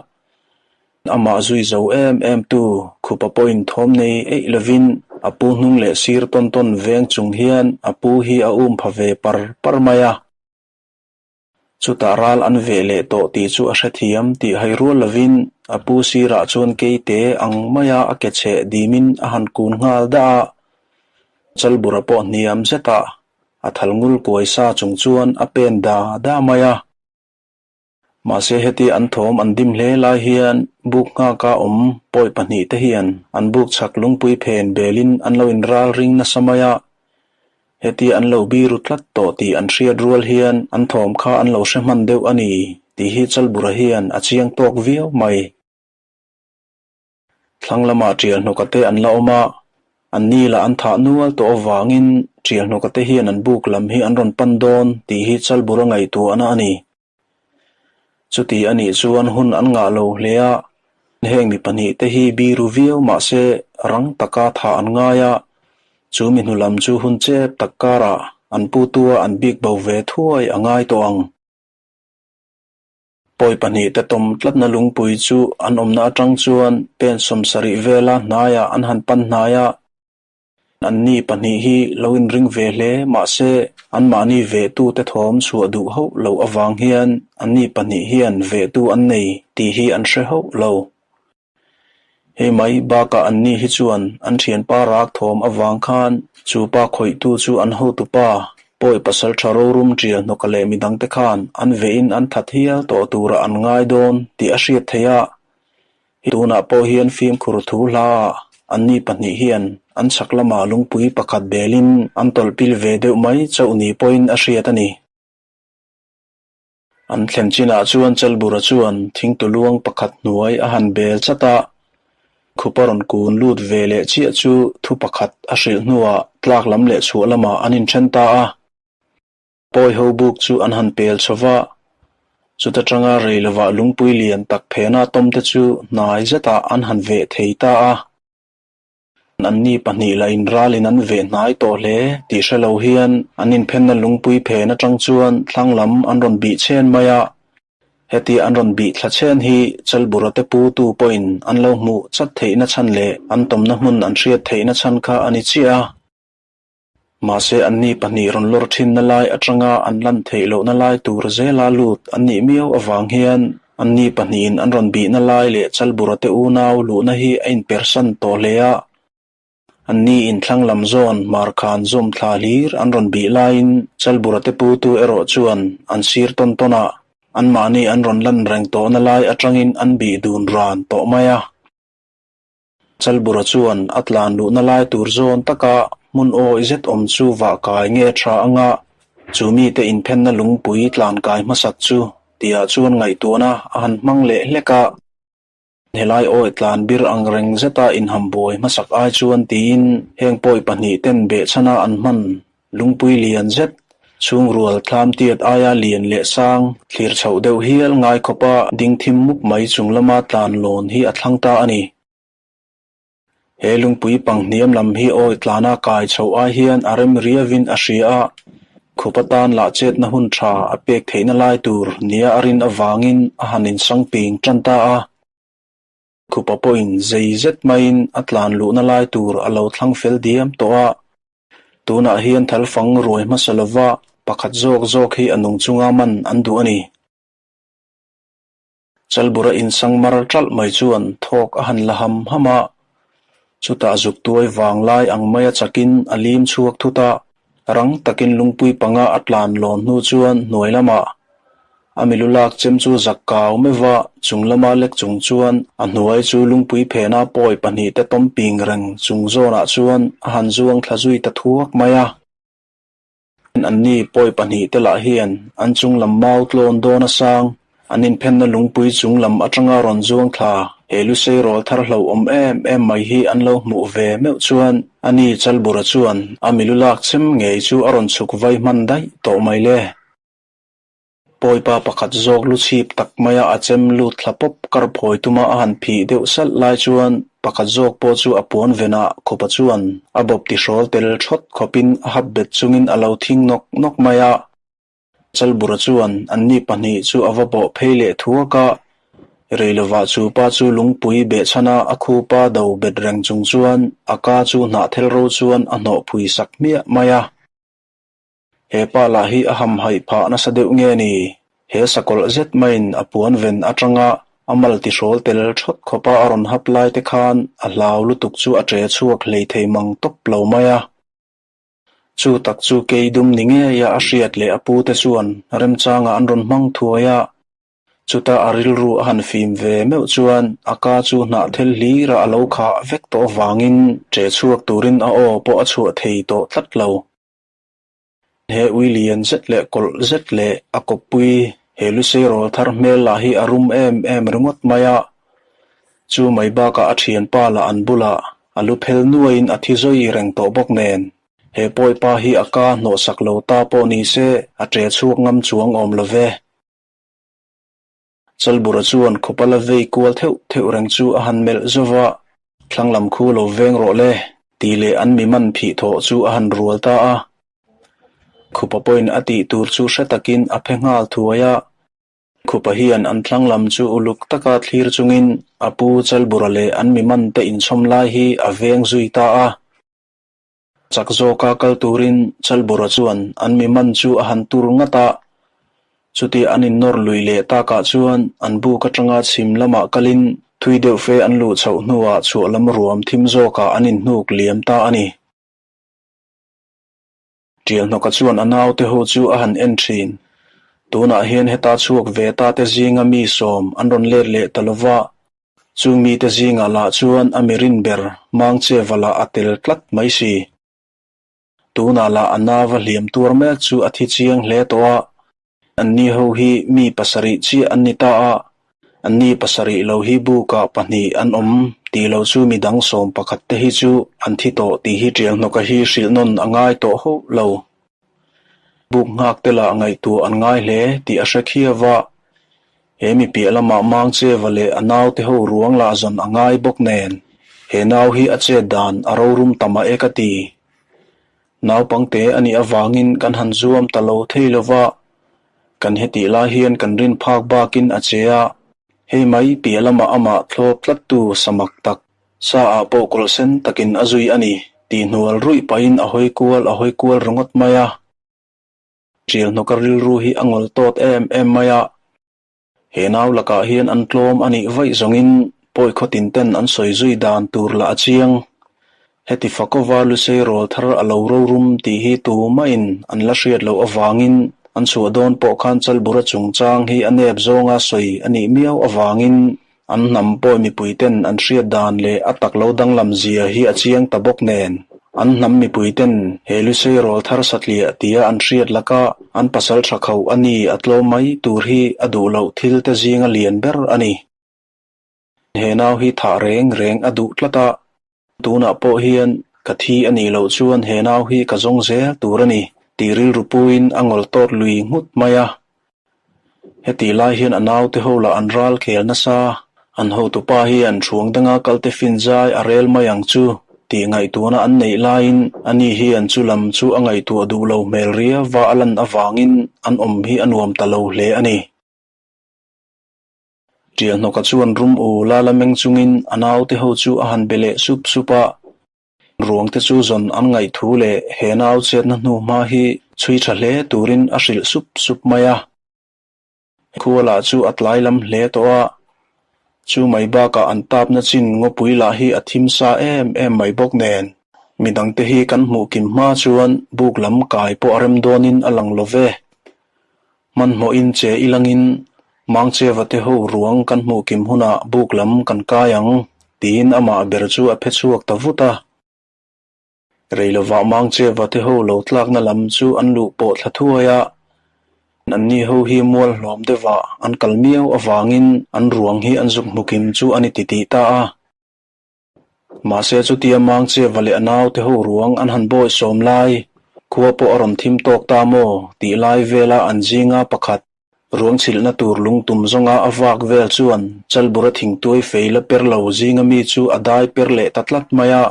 Amah zui zo em em tu Khupa pawhin thawm nei eih lovin a pu hnung leh sir tawn tawn veng chung hian a pu hi a um pha ve par par mai a. Chutah ral an veh leh tawh tih chu a hrethiam tih hai rual lovin a pu sirah chuan keite ang maia a ke chheh dimin a han kun nghal dah a. Chalbura pawh hniam zetah a thal ngul kuai sa chung chuan a pen da da mai a. Mahse heti an thawm an dim hle lai hian buk nghaka awm pawi pahnihte hian an buk chhak lungpui phen belin an lo inral ring nasa mai a. Heti an lo biru tlat tawh tih an hriat rual hian an thawm kha an lo hre hman deuh a ni tih hi Chalbura hian a chiang tawk viau mai. Thlang lamah tial hnawka te an la awm a, an ni lah an thah nual tawh avangin tial hnawka te hian an buk lam hi an rawn pan dawn tih hi Chalbura ngaihtuahna a ni. Chuti a nih chuan hun an ngah lo hle a, heng mi pahnihte hi biru viau mah se rang taka thah an ngai a, chu mi hnu lam chu hun chep tak karah an putua an bik bo ve thuai a ngai tawh ang. Pawi pahnihte tawm tlatna lungpui chu an awmna atang chuan pen 70 vela hnaiah an han pan hnai a. Anni pahnih hi lo inring ve hle mahse anmahni vehtute thawm chhuah duh hauh loh avang hian anni pahnih hian vehtu an nei tih hi an hre hauh lo. Hei mai bakah anni hi chuan an thianpa rak thawm avang khan chu pa khawihtu chu an hotupa pawi pasal tha rorum tial hnawka leh midangte khan an vehin an that hial tawh turah an ngai dawn tih a hriat theih a. Tunah pawh hian fimkhur thu hla ah anni pahnih hian an chhak lamah lungpui pakhat belin an tawlhpil ve deuh mai chauh ni pawhin a hriat a ni. An thlen chinah chuan Chalbura chuan thingtuluang pakhat hnuai a han bel chat a, khupa rawn kun lut ve leh chiah chu thu pakhat a hrilh hnuah tlak lam leh chhuah lamah an inthen ta a. Pawi ho buk chu an han pel chho va, chuta tanga rei lovah lungpui lian tak phena tawmte chu hnai zetah an han veh thei ta a. Anni pahnih lah inralin an veh hnai tawh hle tih hre lo hian an inphenna lungpui phen atang chuan thlang lam an rawn bih chhen mai a. Heti an rawn bih thla chhen hi Chalbura te putu pawhin an lo hmuh chat theihna chhan leh an tawmna hmun an hriat theihna chhan kha a ni chiah a. Mahse anni pahnih rawn lawr thinna lai atanga an lan theih lohna lai tur zela lut an nih miau avang hian anni pahnihin an rawn bihna lai leh Chalbura te unau luhna hi a inpersan tawh hle a. Anni inthlang lam zawn Markhan zawm thla hlir an rawn bih laiin Chalbura te putu erawh chuan an sir tawn tawn a, anmahni an rawn lan reng tawhna lai atangin an bih dun ran tawh mai a. Chalbura chuan a tlan luhna lai tur zawn taka hmun awi zet awm chu vah kai nge tha anga chu mite inphenna lungpui tlan kai hmasak chu tihah chuan ngaihtuahna a han hmang leh hlek a. Helai awi tlan bir ang reng zeta inhambuai hmasak ai chuan tiin heng pawi pahnih ten behchhana an hman lungpui lian zet chhungrual thlam tiat aia lian leh sang thlir chhoh deuh hial ngai khawpa ding thim mup mai chung lama tlan lawn hi a thlang ta a ni. He lungpui pang hniam lam hi awi tlana kai chhoh ai hian a rem riavin a hria a, khup atan lah chetna hun tha a pek theihna lai tur nia a rin avangin a han insang ping tan ta a. Khupa pawhin zei zet maiin a tlan luhna lai tur a lo thlang fel diam tawh a. Tunah hian thalfang ruai hmasa lova pakhat zawk zawk hi a nung chunga man an duh a ni. Chalbura insang mar ṭalh mai chuan thawk a han la ham ham a, chutah zuk tuai vang lai ang maia chakin a lim chhuak thut a, rang takin lungpui panga a tlan lawn hnu chuan hnuai lamah a milu lak chem chu zak kau meuh va, chung lama lek chung chuan a hnuai chu lungpui phena pawi pahnih te tawm ping reng chung zawnah chuan a han zuang thla zui ta thuak mai a. Anni pawi pahnih te lah hian an chung lam mau tlawn dawn a sang, an inphenna lungpui chung lam atanga rawn zuang thla he lusei rawl thar hlauhawm em em mai hi an lo hmuh ve meuh chuan ani Chalbura chuan a milu lak chem ngei chu a rawn chhuk vai hman daih tawh mai le. Pawipa pakhat zawk lu chhip tak maia a chem lut thla pawp kar phawi tuma a han phih deuh salh lai chuan. Pakhat zawk pawh chu a puan venah Khupa chuan a bawp tihrawl tel thawt khawpin a hap bet chungin a lo thing nawk nawk mai a. Chalbura chuan anni pahnih chu a va bawh phei leh thuak a, rei lovah chu pa chu lungpui behchhana a khupa do bet reng chung chuan a ka chu hnahthel ro chuan a hnawh phui sak hmiah mai a. He pa lah hi a hamhaih phah nasa deuh nge ni? He sakawlh zet maiin a puan ven atanga a mal tihrawl tel thawt khawpa a rawn hap lai te khan a hlau lutuk chu a ṭe chhuak hlei thei mang tawp lo mai a. Chu tak chu kei dum ni ngeia a hriat leh a pute chuan remchangah an rawn hmang thuai a. Chuta a rilru a han fim ve meuh chuan a ka chu hnahthel hlira a lo khah vek tawh avangin ṭe chhuak turin a aw pawh a chhuah thei tawh tlat lo. He ui lian zet leh kawlh zet leh a kawppui he lusei rawl thar hmel lah hi a rum em em ringawt mai a. Chu mai bakah a thianpa lah an bulah a lu phel nuaiin a thi zawi reng tawh bawk nen. He pawipa hi a ka hnawhsak lo ta pawh ni se a ṭe chhuak ngam chuang awm lo ve. Chalbura chuan khupa la vei kual theuh theuh reng chu a han melh zo va, thlang lam khu lo veng rawh le, tih leh an mi man phih thawh chu a han rual ta a. Khupa pawhin a tih tur chu hre takin a phe nghal thuai a. Khupa hian an thlang lam chu uluk taka thlir chungin a pu Chalbura leh an mi man te inchhawm lai hi a veng zui ta a. Chak zawka kal turin Chalbura chuan an mi man chu a han tur ngat a, chutia an innawr lui leh takah chuan an buk atanga chhim lamah kalin thui deuh fe an luh chhoh hnuah chhuah lam ruam thim zawkah an inhnuk liam ta a ni. Ṭialhnawka chuan a naute ho chu a han en ṭhin. Tunah hian heta chhuak ve ta te zinga mi sawm an rawn let leh ta lova, chung mite zingah lah chuan a mirin ber Mangcheva lah a tel tlat mai si. Tunah lah a nava hliam tuar mek chu a thi chiang hle tawh a, Anni ho hi mi pasarih chiah an ni ta a, anni pasarih lo hi bukah pahnih an awm tih lo chu midang sawm pakhat te hi chu an thi tawh tih hi Ṭialhnawka hi hrilh nawn a ngai tawh hauh lo. Buk nghak te lah ngaihtuah an ngai hle tih a hre khiau a, he mi piah lamah Mangcheva leh a naute ho ruang lah zawn a ngai bawk nen he nau hi a chet dan a rorum ta mah e ka ti. Naupangte a nih avangin kan han zuam ta lo thei lo va, kan hetih lai hian kan rin phak bakin a che a, hei mai piah lamah amah thlawp tlattu samak tak sa ah pawh kawlh sen takin a zui a ni tih hnual ruih pahin a hawi kual a hawi kual ringawt mai a. Ṭialhnawka rilru hi a ngawl tawt em em mai a. He nau lakah hian an tlawm a nih vaih zawngin pawi khawtin ten an sawi zui dan tur lah a chiang. Heti Fakova Lusei rawl thar a lo rorum tih hi tumahin an la hriat loh avangin an chhuah dawn pawh khan Chalbura chungchang hi a nep zawnga sawi a nih miau avangin an hnam pawi mipui ten an hriat dan leh a tak lo danglam zia hi a chiang ta bawk nen. An hnam mipui ten he Lusei rawl thar satliah tia an hriat laka an pasal tha kho a ni a tlawm mai tur hi a duh loh thil te zinga lian ber a ni. He nau hi thah reng reng a duh tlat a, tunah pawh hian ka thi a nih loh chuan he nau hi ka zawng zel tur a ni tih rilru puiin a ngawl tawt lui nghut mai a. Hetih lai hian a naute ho lah an ral khel nasa, an hotupa hian thuang danga kalte fin zai a rel mai ang chu tih ngaihtuahna an neih laiin ani hian chu lam chu a ngaihtuah duh lo hmel riauva a lan avangin an awm hi a nuam ta lo hle a ni. Ṭialhnawka chuan rum u la la meng chungin a naute ho chu a han be leh sup sup a. Ruang te chu zawn an ngaih thu leh he nau chetna hnu hma hi chhui tha hle turin a hrilh sup sup mai a. Khua lah chu a tlai lam hle tawh a, chu mai bakah an tapna chin ngawpui lah hi a thim sa em em mai bawk nen midang te hi kan hmuh kim hma chuan buk lam kai pawh a rem dawnin a lang lo ve. Hmanhmawhin che i langin Mangcheva te ho ruang kan hmuh kim hunah buk lam kan kai ang, tiin amah ber chu a phe chhuak ta vut a. Rei lovah Mangcheva te ho lo tlakna lam chu an luh pawh thla thuai a, anni ho hi mual hlawm deuhah an kal miau avangin an ruang hi an zuk hmu kim chu a ni titih ta a. Mahse chutia Mangcheva leh a naute ho ruang an han bawi sawm lai, khua pawh a rawn thim tawk ta maw tih lai vela an zinga pakhat. Ruang chhilhna tur lungtum zawnga a vak vel chuan Chalbura thingtuai fei la per lo zinga mi chu a dai per leh ta tlat mai a.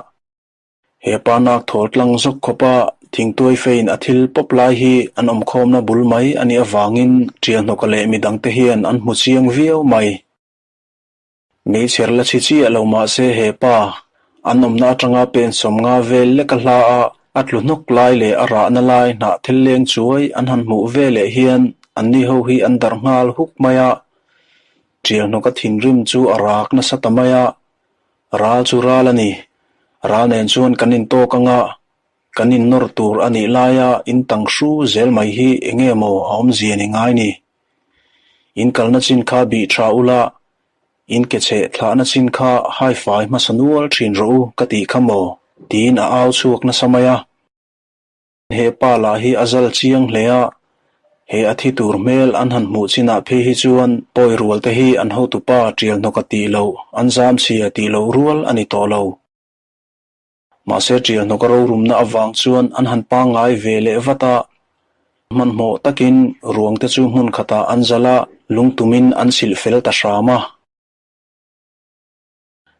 He pa nak thawl tlang zawk khawpa thingtuai feiin a thil pawp lai hi an awmkhawmna bul mai a nih avangin Ṭialhnawka leh midangte hian an hmu chiang viau mai. Meichher la chhi chiah lo mah se he pa, an awmna atanga pen sawmnga vel lek a hla a, a tlu hnawk lai leh a rahna lai hnah thil leng chuai an han hmuh ve leh hian anni ho hi an darh nghal huk mai a. Ṭialhnawka thinrim chu a rak nasa ta mai a, Ral chu ral a ni. Ral nen chuan kan intawk anga kan innawr tur a nih laia in tang hru zel mai hi enge maw a awmzia ni ngai ni. In kalna chin kha bih tha ula, in ke cheh thlahna chin kha haifai hmasa nual thin rawh u ka tih kha maw? tiin a au chhuak nasa mai a. He pa lah hi a zal chiang hle a, he a thi tur hmel an han hmuh chinah phei hi chuan pawi rual te hi an hotupa tial hnawk a tih loh, an zam chhia tih loh rual a ni tawh lo. Mahse tial hnawk a rorumna avang chuan an han pangngai ve leh vat a, hmanhmawh takin ruang te chu hmun khatah an zal a, lungtumin an silh fel ta hram a.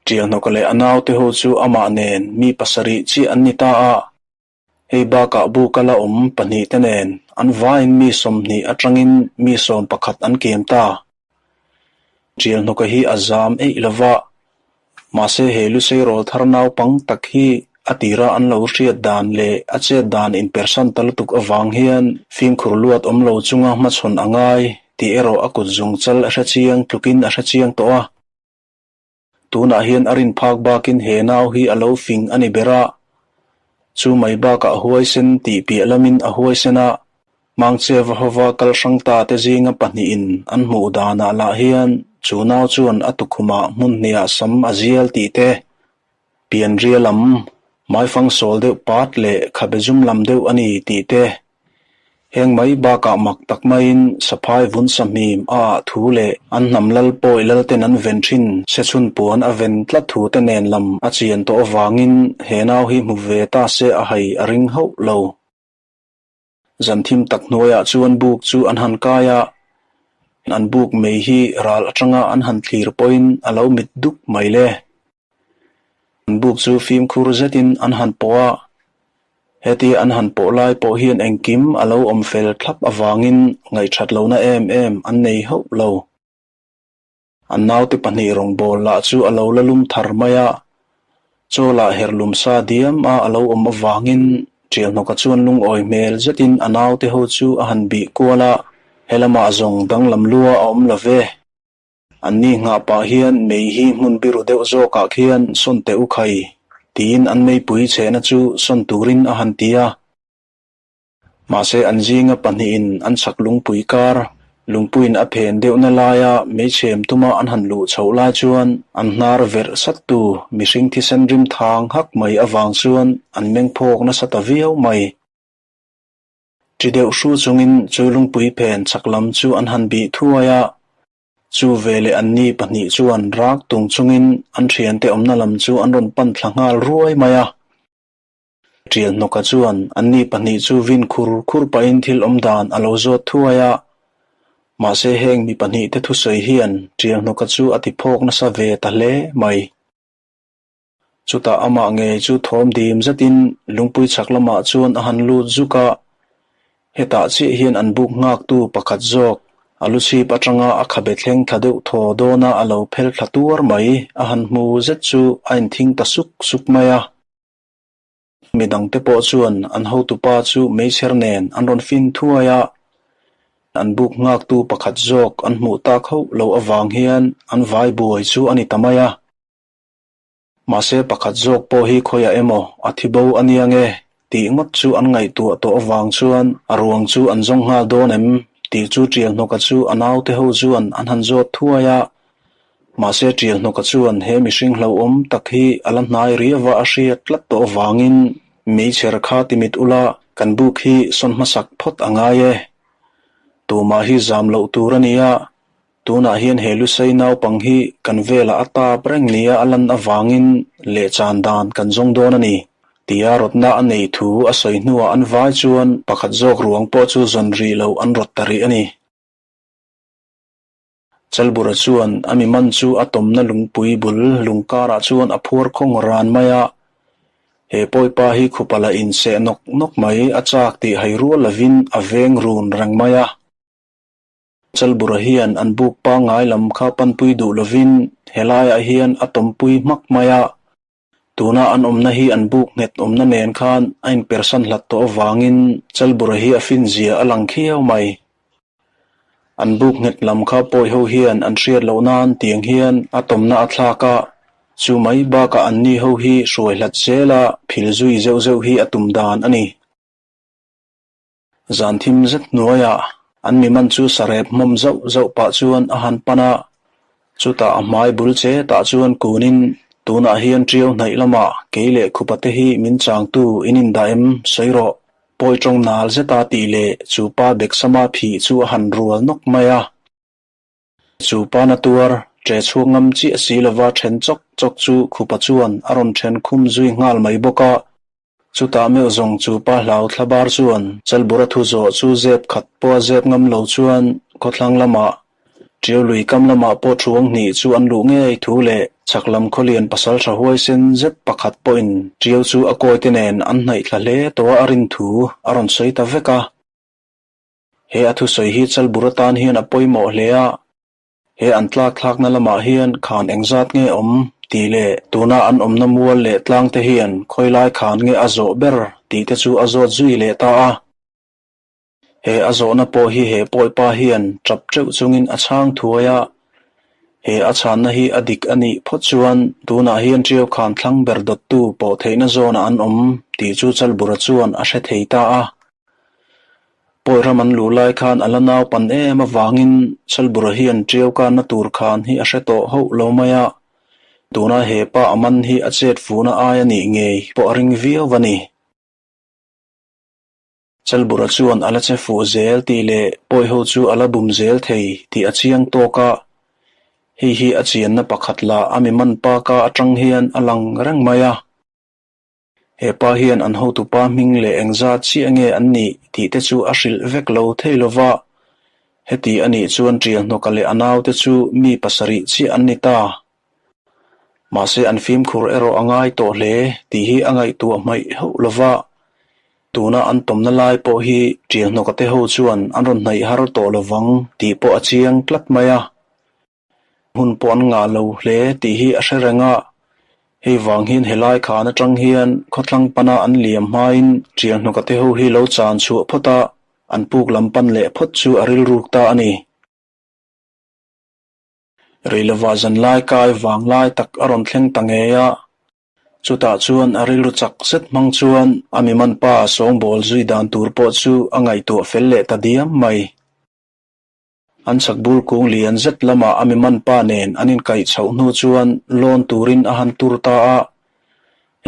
Tialhnawka leh a naute ho chu amah nen mi pasarih chiah an ni ta a, hei bakah buka la awm pahnihte nen an vaiin mi 20 atangin mi 11 an kem ta. Tialhnawka hi a zam eih lo va, mahse he Lusei rawl thar naupang tak hi a tira an lo hriat dan leh a chet dan inpersan ta lutuk avang hian fimkhur luat awm lo chunga hmachhawn a ngai tih erawh a kut zungchal a hrechiang tlukin a hrechiang tawh a. Tunah hian a rin phak bakin he nau hi a lo fing a ni ber a, chu mai bakah huaisen tih piah lamin a huaisen a, Mangcheva hova kal hrang ta te zinga pahnihin an hmuh danah lah hian chu nau chuan a tukhumah hmun hniah sam a zial tih te, pianria lam, hmaifang sawl deuh pat leh khabe zum lam deuh a ni tih te, Heng mai bakah mak tak maiin saphai vun sahmim a ah thu leh an hnam lal pawi lalten an ven thin sechhun puan a ven tlat thu te nen lam a chian tawh avangin he nau hi hmu ve ta se a hai a ring hauh lo. Zan thim tak hnuaiah chuan buk chu an han kai a, an buk mei hi ral atanga an han thlir pawhin a lo mit duk mai le. An buk chu fimkhur zetin an han pawh a, hetia an han pawh lai pawh hian engkim a lo awm fel thlap avangin ngaihthat lohna em em an nei hauh lo. An naute pahnih rawngbâwl lah chu a lo la lum thar mai a, chaw lah herlum sa diam a a lo awm avangin Ṭialhnawka chuan lungawi hmel zetin a naute ho chu a han bih kual a, helamah zawng danglam lua a awm lo ve. Anni nghah pah hian mei hi hmun biru deuh zawkah khian sawn teh u khai, tiin an meipui chhehna chu sawn turin a han ti a. Mahse an zinga pahnihin an chhak lungpui kar, lungpuiin a phen deuhna laia meichhem tuma an han luh chhoh lai chuan an hnar verh sattu mihring thisen rim thang hak mai avang chuan an mengphawk nasa ta viau mai. Ṭi deuh hru chungin chu lungpui phen chhak lam chu an han bih thuai a, chu veleh anni pahnih chuan rak tung chungin an ṭhiante awmna lam chu an rawn pan thla nghal ruai mai a. Ṭialhnawka chuan anni pahnih chu vin khur khur pahin thil awm dan a lo zawt thuai a, mahse heng mi pahnihte thusawi hian Ṭialhnawka chu a ti phawk nasa ve ta hle mai. Chutah amah ngei chu thawm dim zetin lungpui chhak lamah chuan a han lut zuk a, hetah chiah hian an buk nghaktu pakhat zawk a lu chhip atanga a khabe thleng thla deuh thaw dawna a lo phel thla tuar mai a han hmu zet chu a inthing ta suk suk mai a. Midangte pawh chuan an hotupa chu meichher nen an rawn fin thuai a, an buk nghaktu pakhat zawk an hmuh tak hauh loh avang hian an vai buai chu a ni ta mai a. Mahse pakhat zawk pawh hi khawiah emaw a thi bo a nia nge tih ngawt chu an ngaihtuah tawh avang chuan a ruang chu an zawng nghal dawn em tih chu Ṭialhnawka chu a naute ho chuan an han zawt thuai a. Mahse Ṭialhnawka chuan he mihring hlauhawm tak hi a la hnai riauva a hriat tlat tawh avangin meichher kha ti mit ula kan buk hi sawn hmasak phawt a ngai e. Tumah hi zam loh tur a nia. Tunah hian he Lusei naupang hi kan velah a tap reng nia a lan avangin lehchan dan kan zawng dawn a ni, tia rawtna a nei thu a sawi hnuah an vai chuan pakhat zawk ruang pawh chu zawn rih loh an rawt ta rih a ni. Chalbura chuan a mi man chu a tawmna lungpui bul lung karah chuan a phuar khawng ran mai a. He pawipa hi khupa la inseh nawk nawk mai a chak tih hai rual lovin a veng run reng mai a. Chalbura hian an buk pangngai lam kha panpui duh lovin helaiah hian a tawmpui hmak mai a. Tuna an awmna hi an buk nghet awmna nen khan a inpersan hlat tawh avangin Chalbura hi a finzia a lang khiau mai. An buk nghet lam kha pawi ho hian an hriat loh nan tiang hian a tawmna a thlak a, chu mai bakah anni ho hi hruai hlat zela phil zui zeuh zeuh hi a tum dan a ni. Zan thim zet hnuaiah an mi man chu sarep hmawm zauh zauh pah chuan a han pan a, chutah a hmai bul che tah chuan kunin tunah hian ṭiau hnaih lamah kei leh khupa te hi min changtu in indah em sawi rawh, pawi ṭawng nal zeta tih leh chu pa Beksama phih chu a han rual nawk mai a. Chu pa na tuar, ṭe chhuak ngam chiah si lova ṭhen chawk chawk chu khupa chuan a rawn ṭhen khum zui nghal mai bawk a. Chutah meuh zawng chu pa hlau thla bar chuan Chalbura thu zawh chu zep khat pawh a zep ngam lo chuan khawthlang lamah Ṭiau lui kam lamah pawh thuang hnih chu an luh ngei thu leh chhak lam khawlian pasalṭha huaisen zet pakhat pawhin Ṭiau chu a kawite nen an hnaih thla hle tawh a a rin thu a rawn sawi ta vek a. He a thusawi hi Chalbur atan hian a pawimawh hle a, he an tlak thlakna lamah hian khan engzat nge awm tih leh tuna an awmna mual leh tlang te hian khawilai khan nge a zawh ber tih te chu a zawt zui leh ta a. He a zawhna pawh hi he pawipa hian tap teuh chungin a chhang thuai a, he a chhanna hi a dik a nih phawt chuan tunah hian Ṭiau khan thlang ber dawttu pawh theihna zawnah an awm tih chu Chalbura chuan a hre thei ta a. Pawi ram an luh lai khan a la naupan em avangin Chalbura hian Ṭiau kanna tur khan hi a hre tawh hauh lo mai a, tuna he pa a man hi a chet fuhna ai a nih ngei pawh a ring viau a ni. Chalbura chuan a la che fuh zel tih leh pawi ho chu a la bum zel thei tih a chiang tawk a, hei hi a chianna pakhat lah a mi man pa ka atang hian a lang reng mai a. He pa hian an hotupa hming leh engzat chiah nge an nih tih te chu a hrilh vek lo thei lo va, heti a nih chuan Ṭialhnawka leh a naute chu mi pasarih chiah an ni ta. Mahse an fimkhur erawh a ngai tawh hle tih hi a ngaihtuah hmaih hauh lo va, tuna an tawmna lai pawh hi Ṭialhnawka te ho chuan an rawn hnaih har tawh lo vang tih pawh a chiang tlat mai a. Hun pawh an ngah lo hle tih hi a hre reng a, hei vang hian helai khan atang hian khawthlang pana an liam hmain Ṭialhnawka te ho hi lo chan chhuah phawt a, an puk lam pan leh phawt chu a rilruk ta a ni. Reilova zanlai kai vang lai tak a rawn thleng ta ngei a, chutah chuan a rilru chak zet hmang chuan a mi man pa sawngbawl zui dan tur pawh chu a ngaihtuah fel leh ta diam mai. An chak bul kung lian zet lamah a mi man pa nen an inkaih chhoh hnu chuan lawn turin a han tur ta a,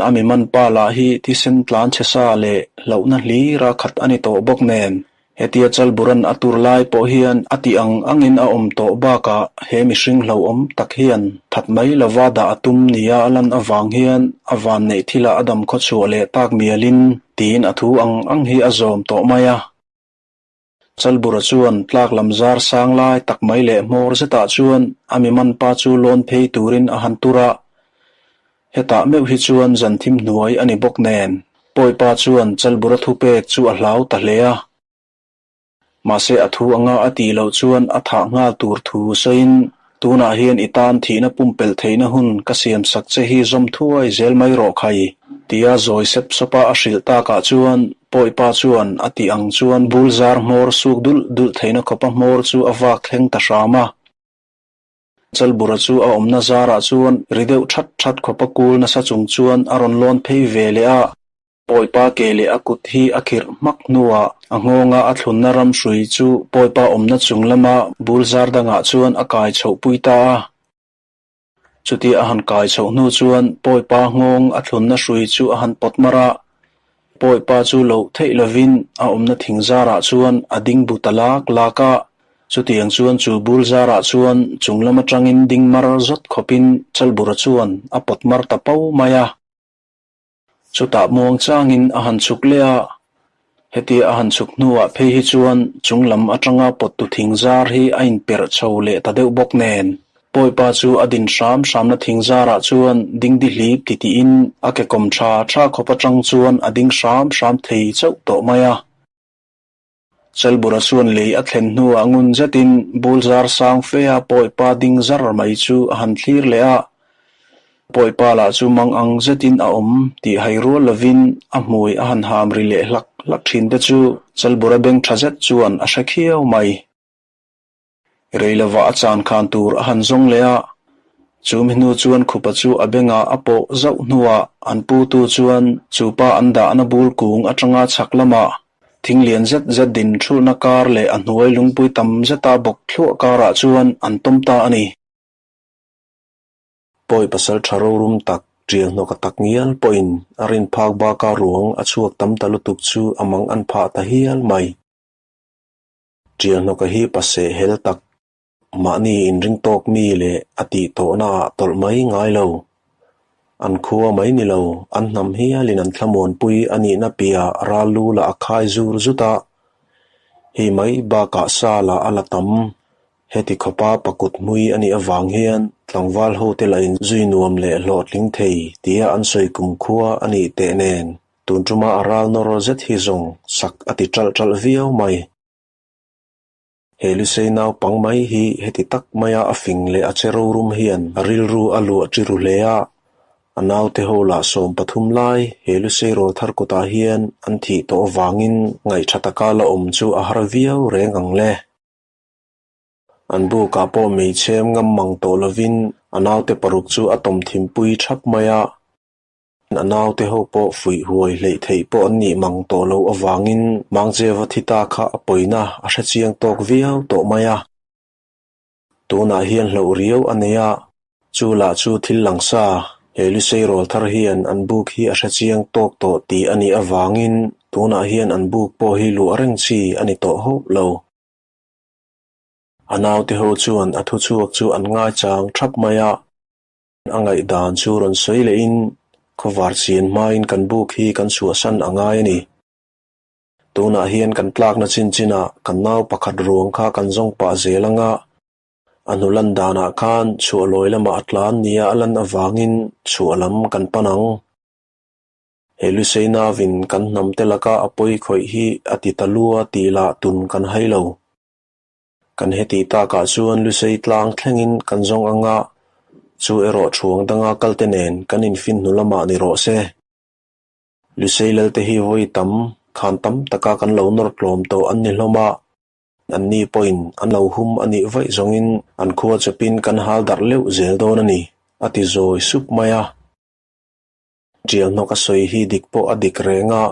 a mi man pa lah hi thisen tlan chhe sa leh hlauhna hlira khat a ni tawh bawk nen Hetia Chalburan a tur lai pawh hian a tih ang angin a awm tawh bakah he mihring hlauhawm tak hian that mai lova dah a tum nia a lan avang hian a vanneih thilah a dam khawchhuah leh tak mialin tiin a thu ang ang hi a zawm tawh mai a. Chalbura chuan tlak lam zar sang lai tak mai leh hmawr zetah chuan a mi man pa chu lawn phei turin a han tur a. Hetah meuh hi chuan zan thim hnuai a ni bawk nen, Pawipa chuan Chalbura thupek chu a hlau ta hle a. Mahse a thu anga a tih loh chuan a thah nghal tur thu sawiin, Tunah hian i tan thihna pumpelh theihna hun ka siam sak che hi zawm thuai zel mai rawh khai, tia zawi sep sawpa a hrilh takah chuan Pawipa chuan a tih ang chuan bul zar hmawr suk dulh dulh theihna khawpa hmawr chu a vak thleng ta hram a. Chalbura chu a awmna zarah chuan ri deuh that that khawpa kul nasa chung chuan a rawn lawn phei ve leh a. Pawipa ke leh a kut hi a khirh hmak hnuah a nghawnga a thlunna ram hrui chu Pawipa awmna chung lama bul zar dangah chuan a kai chhoh pui ta a. Chutia a han kai chhoh hnu chuan Pawipa nghawng a thlunna hrui chu a han pawt mar a. Pawipa chu loh theih lovin a awmna thing zarah chuan a ding bu ta lak lak a. Chutiang chuan chu bul zarah chuan chung lam atangin ding mar zawt khawpin Chalbura chuan a pawt mar ta pau mai a. Chutah muang changin a han chhuk leh a. Hetia a han chhuk hnuah phei hi chuan chung lam atanga pawttu thing zar hi a inperh chho leh ta deuh bawk nen, Pawipa chu a din hram hramna thing zarah chuan dingdi hlip titiin a ke kawm tha tha khawp atang chuan a ding hram hram thei chauh tawh mai a. Chalbura chuan lei a thlen hnuah ngun zetin bul zar sang fea Pawipa ding zar mai chu a han thlir leh a. Pawipa lah chu mang ang zetin a awm tih hai rual lovin a hmui a han ham ri leh hlak hlak thin te chu Chalbura beng tha zet chuan a hre khiau mai. Rei lovah a chan khan tur a han zawng leh a, chu mi hnu chuan khupa chu a bengah a pawh zauh hnuah an putu chuan chu pa an dahna bul kung atanga chhak lamah thing lian zet zet din thulhna kar leh a hnuai lungpui tam zeta bawk thluah karah chuan an tawm ta a ni. Pawi pasal tha rorum tak, tial hnawk a tak ngial pawhin a rin phak baka ruang a chhuak tam ta lutuk chu a mang an phah ta hial mai. Tialhnawka hi paseh hel tak, mahni inring tawk mi leh a tih tawhnaah tawlh mai ngai lo. An khua mai ni lo, an hnam hialin an thlamuanpui a nihna piah ral lu lah a khai zur zut a, hei mai bakah sa lah a la tam. Heti khawpa pakut hmui a nih avang hian tlangval hote lah in zui nuam leh hlawhtling thei tia an sawi kumkhua a nih teh nen. Tun ṭuma a ral nawr zet hi zawng sak a ti ṭalh ṭalh viau mai. He Lusei naupang mai hi heti tak maia a fing leh a che rorum hian a rilru a luah ṭi ru hle a, a naute ho lah 13 lai he Lusei rawlthar kutah hian an thih tawh avangin ngaihṭha taka la awm chu a har viau reng ang le. An bukah pawh meichhem ngam mang tawh lovin a naute paruk chu a tawm thimpui ṭhap mai a. A naute ho pawh fuih huai hleih theih pawh an nih mang tawh loh avangin Mangcheva thi ta kha a pawina a hre chiang tawk viau tawh mai a. Tunah hian hloh riau a nei a, chu lah chu thil langsa, he Lusei rawl thar hian an buk hi a hre chiang tawk tawh tih a nih avangin tunah hian an buk pawh hi luah reng chi a ni tawh hauh lo. A naute ho chuan a thuchhuak chu an ngaichang thap mai a. A ngaihdan chu rawn sawi lehin khawvar chian hmain kan buk hi kan chhuahsan a ngai a ni. Tunah hian kan tlakna chin chinah kan nau pakhat ruang kha kan zawng pah zel anga a hnu lan danah khan chhuah lawi lamah a tlan nia a lan avangin chhuah lam kan pan ang. He Lusei nauvin kan hnamte laka a pawi khawih hi a ti ta lua tih lah tun kan hai lo. Kan heti takah chuan Lusei tlang thlengin kan zawng ang a, chu erawh thuang danga kalte nen kan infin hnu lamah ni rawh se. Lusei lalte hi vawi tam, khan tam taka kan lo nawr tlawm tawh an ni hlawm a, anni pawhin an lo hum a nih vaih zawngin an khua chawpin kan hal darh leuh zel dawn a ni, a ti zawi sup mai a. Tial hnawk a sawi hi dik pawh a dik reng a,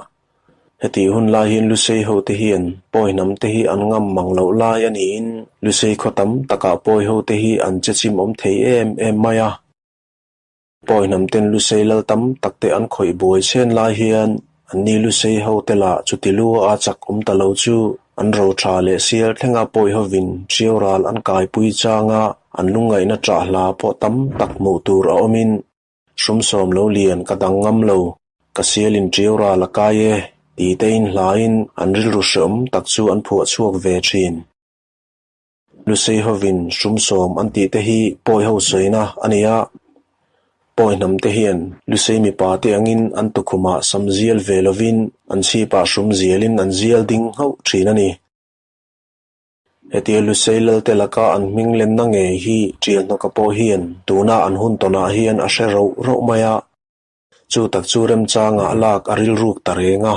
hetih hun lai hian Lusei hote hian pawi hnam te hi an ngam mang loh lai a niin Lusei khaw tam takah pawi hote hi an che chim awm thei em em mai a. Pawi hnam ten Lusei lal tam tak te an khawih buai chhen lai hian anni Lusei hote lah chuti lua a chak awm ta lo chu an ro tha leh sial thlenga pawi hovin ṭiau ral an kaipui changa an lungngaihna ṭah hla pawh tam tak hmuh tur a awmin Hrumsawm lo lian ka dang ngam lo, ka sialin ṭiau ral a kai e, ti tein hlain an rilru hreawm tak chu an phuah chhuak ve ṭhin. Lusei hovin hrumsawm an tih te hi pawi ho sawina a ni a, pawi hnam te hian Lusei mipa te angin an tukhumah sam zial ve lovin an chhipah hrum zialin an zial ding nghauh ṭhin a ni. Hetia Lusei Lalte laka an hming lenna ngei hi Ṭialhnawka pawh hian tuna an hun tawnah hian a hre roh roh mai a, chu tak chu remchangah lak a rilruk ta reng a.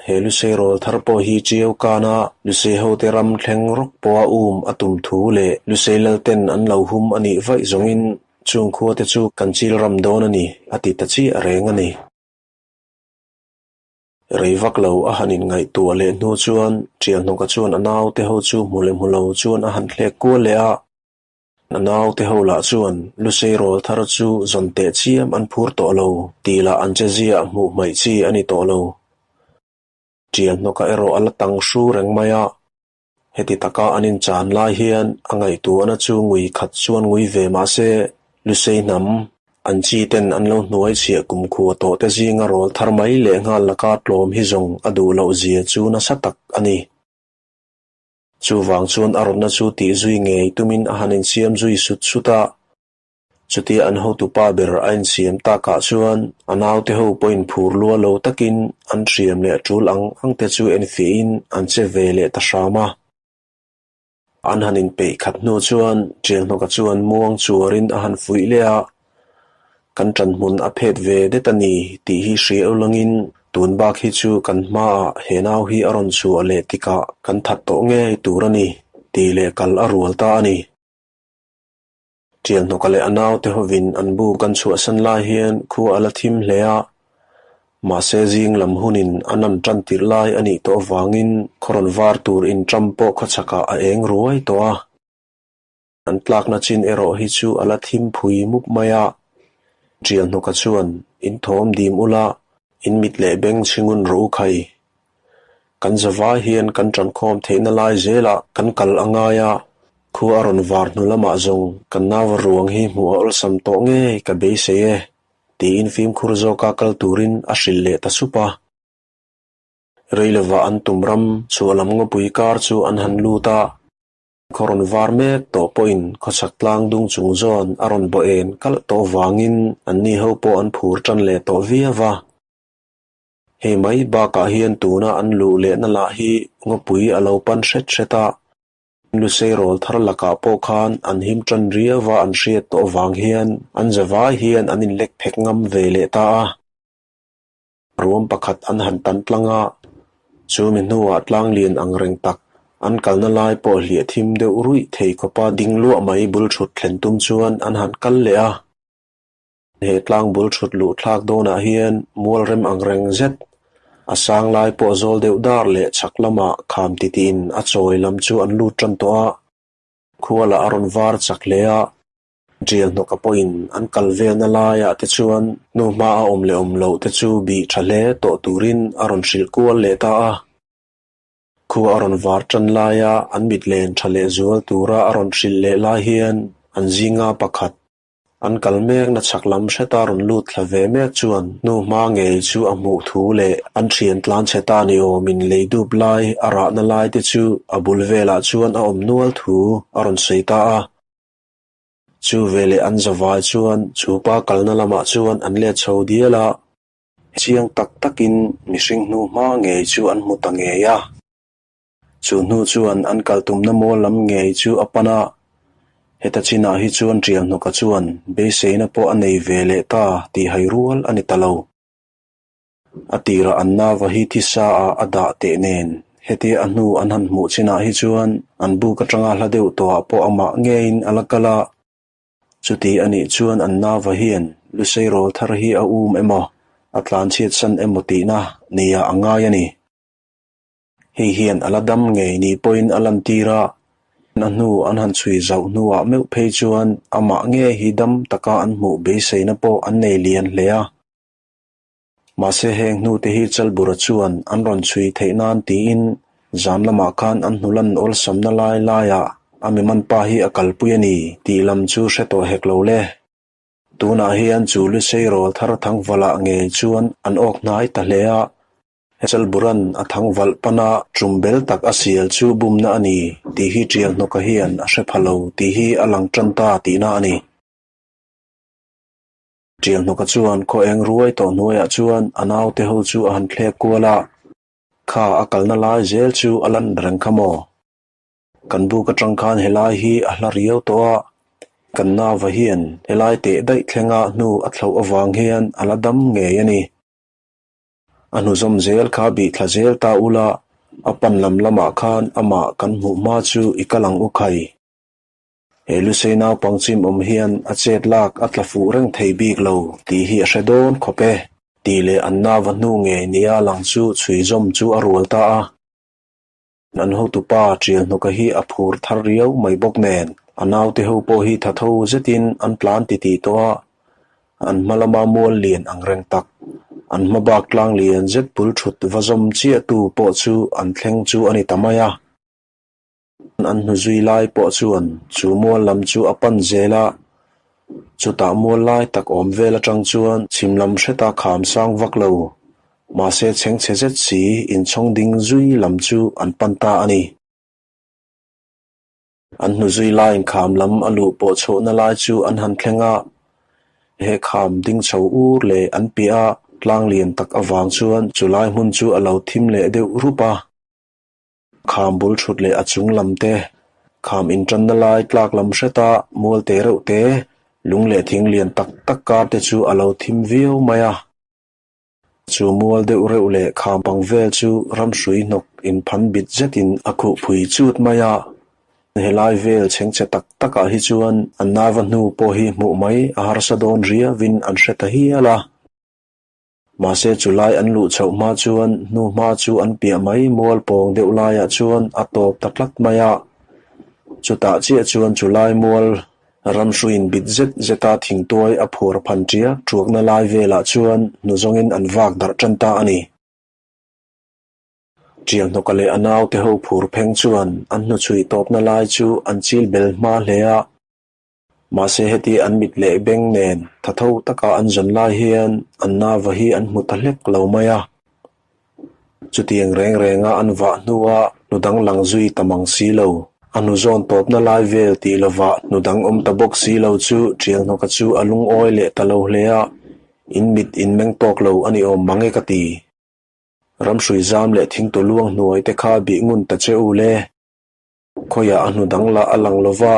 He Lusei rawl thar pawh hi Ṭiau kana Lusei hote ram thleng rawk pawha um a tum thu leh Lusei Lalten an lo hum a nih vaih zawngin chung khuate chu kan chil ram dawn a ni, a ti ta chiah reng a ni. Rei vak lo a han inngaihtuah leh hnu chuan Ṭialhnawka chuan a naute ho chu hmu leh hmu lo chuan a han thlek kual leh a. A naute ho lah chuan Lusei rawl thar chu zawn teh chiam an phur tawh lo tih lah an che ziah hmuh hmaih chi a ni tawh lo. Ṭialhnawka erawh a la tang hru reng mai a. Heti taka an inchan lai hian a ngaihtuahna chu ngui khat chuan ngui ve mah se, Lusei hnam, An chi ten an lo hnuai chhiah kumkhua tawh te zinga rawl thar mai leh nghal laka tlawm hi zawng a duh loh zia chu nasa tak a ni. Chuvang chuan a rawtna chu tih zui ngei tumin a han insiam zui sut sut a. Chutia an hotupa ber a insiam takah chuan a naute ho pawhin phur lua lo takin an hriam leh tul ang ang te chu enfiahin an che ve leh ta hram a. An han inpeih khat hnu chuan Ṭialhnawka chuan muang chuarin a han fuih leh a, Kan ṭanhmun a phet ve det a ni tih hi hria ulangin tun bak hi chu kan hmaah he nau hi a rawn chhuah leh tikah kan that tawh ngei tur a ni tih leh kal a rual ta a ni. Ṭialhnawka leh a naute hovin an buk an chhuahsan lai hian khua a la thim hle a, mahse zing lam hunin a nan ṭan tirh lai a nih tawh avangin khaw rawn var tur inṭam pawh khawchhakah a eng ruai tawh a. An tlakna chin erawh hi chu a la thim phui mup mai a, Ṭialhnawka chuan in thawm dim ula, in mit leh beng chhingun rawh u khai. Kan zavai hian kan ṭankhawm theihna lai zelah kan kal a ngai a, khua a rawn var hnu lamah zawng kan nauva ruang hi hmuh a awlsam tawh ngei ka beisei e, tiin fimkhur zawka kal turin a hrilh leh ta sup a. Rei lovah an tum ram chhuah lam ngawpui kar chu an han lut a, khaw rawn var mek tawh pawhin khawchhak tlang dung chung zawn a rawn bawh en kalh tawh vangin anni ho pawh an phur ṭan leh tawh viau a. Hei mai bakah hian tuna an luh lehna lah hi ngawpui a lo pan hret hret a, Lusei rawl thar lakah pawh khan an him tan riau a an hriat tawh avang hian an zavai hian an inlek phek ngam ve leh ta a. Ruam pakhat an han tan tlang a, chu mi hnuah tlang lian ang reng tak an kalna lai pawh hliah thim deuh ruih thei khawpa ding luah mai bul thut thlen tum chuan an han kal leh a. He tlang bul thut luh thlak dawnah hian mual rem ang reng zet, a sang lai pawh zawl deuh dar leh chhak lamah kham titiin a chawi lam chu an lut tan tawh a, khua lah a rawn var chak hle a, tial hnawka pawhin an kal velna laiah te chuan hnuhma a awm leh awm loh te chu bih tha hle tawh turin a rawn hrilh kual leh ta a. Khua a rawn var tan laia an mit len tha leh zual tura a rawn hrilh leh lai hian an zinga pakhat An kal mekna chhak lam hreta rawn lut thla ve mek chuan hnu hma ngei chu a hmuh thu leh an thian tlan chhe ta ni awmin lei dup lai a rahna lai te chu a bul velah chuan a awm nual thu a rawn sawi ta a. Chu veleh an zavai chuan chu pa kalna lamah chuan an let chho dial a. Chiang tak takin mihring hnu hma ngei chu an hmu ta ngei a. Chu hnu chuan an kal tumna mawl lam ngei chu a pan a, heta chinah hi chuan Ṭialhnawka chuan beiseina pawh a nei ve leh ta tih hai rual a ni ta lo. A tirah an nava hi thisa ah a dah teh nen, hetia a hnu an han hmuh chinah hi chuan an buk aṭanga hla deuh tawhah pawh amah ngeiin a la kal a, chuti a nih chuan an nava hian Lusei rawl thar hi a um emaw, a tlanchhiatsan emaw tihna nia a ngai a ni. Hei hian a la dam ngei ni pawhin a lantir a, a hnu an han chhui zauh hnuah meuh phei chuan amah nge hi dam taka an hmuh beiseina pawh an nei lian hle a. Mahse heng hnute hi Chalbura chuan an rawn chhui theih nan tiin zan lamah khan an hnulan awlsamna lai laiah a mi manpa hi a kalpui a ni tih lam chu hre tawh hek lo le. Tunah hian chu Lusei rawl thar thangvalah ngei chuan an awk hnai ta hle a. Chalburan a thang valh pan a, tum bel tak a sial chu bumna a ni tih hi Ṭialhnawka hian a hre pha lo tih hi a lang ṭan ta tihna a ni. Ṭialhnawka chuan khaw eng ruai tawh hnuaiah chuan a naute ho chu a han thlek kual a, Kha a kalna lai zel chu a lan reng kha maw? Kan buk aṭang khan helai hi a hla riau tawh a, kan nauva hian helai teh daih thlenga hnu a thlauh avang hian a la dam ngei a ni. A hnuzawm zel kha bih thla zel ta ula, a pan lam lamah khan amah kan hmuh hma chu i kal ang u khai. He Lusei naupang chim awm hian a chet lak a tla fuh reng thei bik lo tih hi a hre dawn khawp e, tih leh an nauva hnu ngei nia lang chu chhui zawm chu a rual ta a. An hotupa Ṭialhnawka hi a phur thar riau mai bawk nen, a naute ho pawh hi thatho zetin an tlan titih tawh a, an hma lama mual lian ang reng tak, an hma bak tlang lian zet bul thut va zawm chiahtu pawh chu an thleng chu a ni ta mai a. An hnu zui lai pawh chuan chu mual lam chu a pan zel a. Chutah mual lai tak awm vel atang chuan chhim lam hreta kham sang vak lo, mahse chhengchhe zet si inchhawng ding zui lam chu an pan ta a ni. An hnu zui laiin kham lam a luh pawh chhohna lai chu an han thleng a, he kham ding chho ur leh an piah a tlang lian tak avang chuan chu lai hmun chu a lo thim leh deuh rup a. Kham bul thut leh a chung lam te, kham intanna lai tlak lam hreta mual te reuh te, lung leh thing lian tak tak kar te chu a lo thim viau mai a. Chu mual deuh reuh leh kham pang vel chu ramhrui hnawk inphan bit zetin a khuh phui chut mai a. Helai vel chhengchhe tak takah hi chuan an nava hnu pawh hi hmuh mai a harsa dawn riauin an hre ta hial a. Mahse chulai an luh chhoh hma chuan hnu hma chu an piah mai mual pawng deuh laiah chuan a tawp ta tlat mai a. Chutah chiah chuan chulai mual Ramhruiin bit zet zeta thingtuai a phuar phan ṭiak ṭuakna lai velah chuan hnu zawngin an vak darh ṭan ta a ni. Ṭialhnawka leh a naute ho phur pheng chuan an hnuchhuih tawpna lai chu an chil bel hma hle a. Mahse heti an mit leh beng nen tha tho taka an zawn lai hian an nava hi an hmu ta hlek lo mai a. Chutiang reng renga an vah hnua hnu dang lang zui ta mang si lo. A hnu zawn tawpna lai vel tih lovah hnu dang awm ta bawk si lo chu Ṭialhnawka chu a lungawi leh ta lo hle a, in mit in meng tawk lo a ni awm mang e ka ti. Ramhrui zam leh thingtu luang hnuai te kha bih ngun ta che u le. Khawiah a hnu dang lah a lang lova,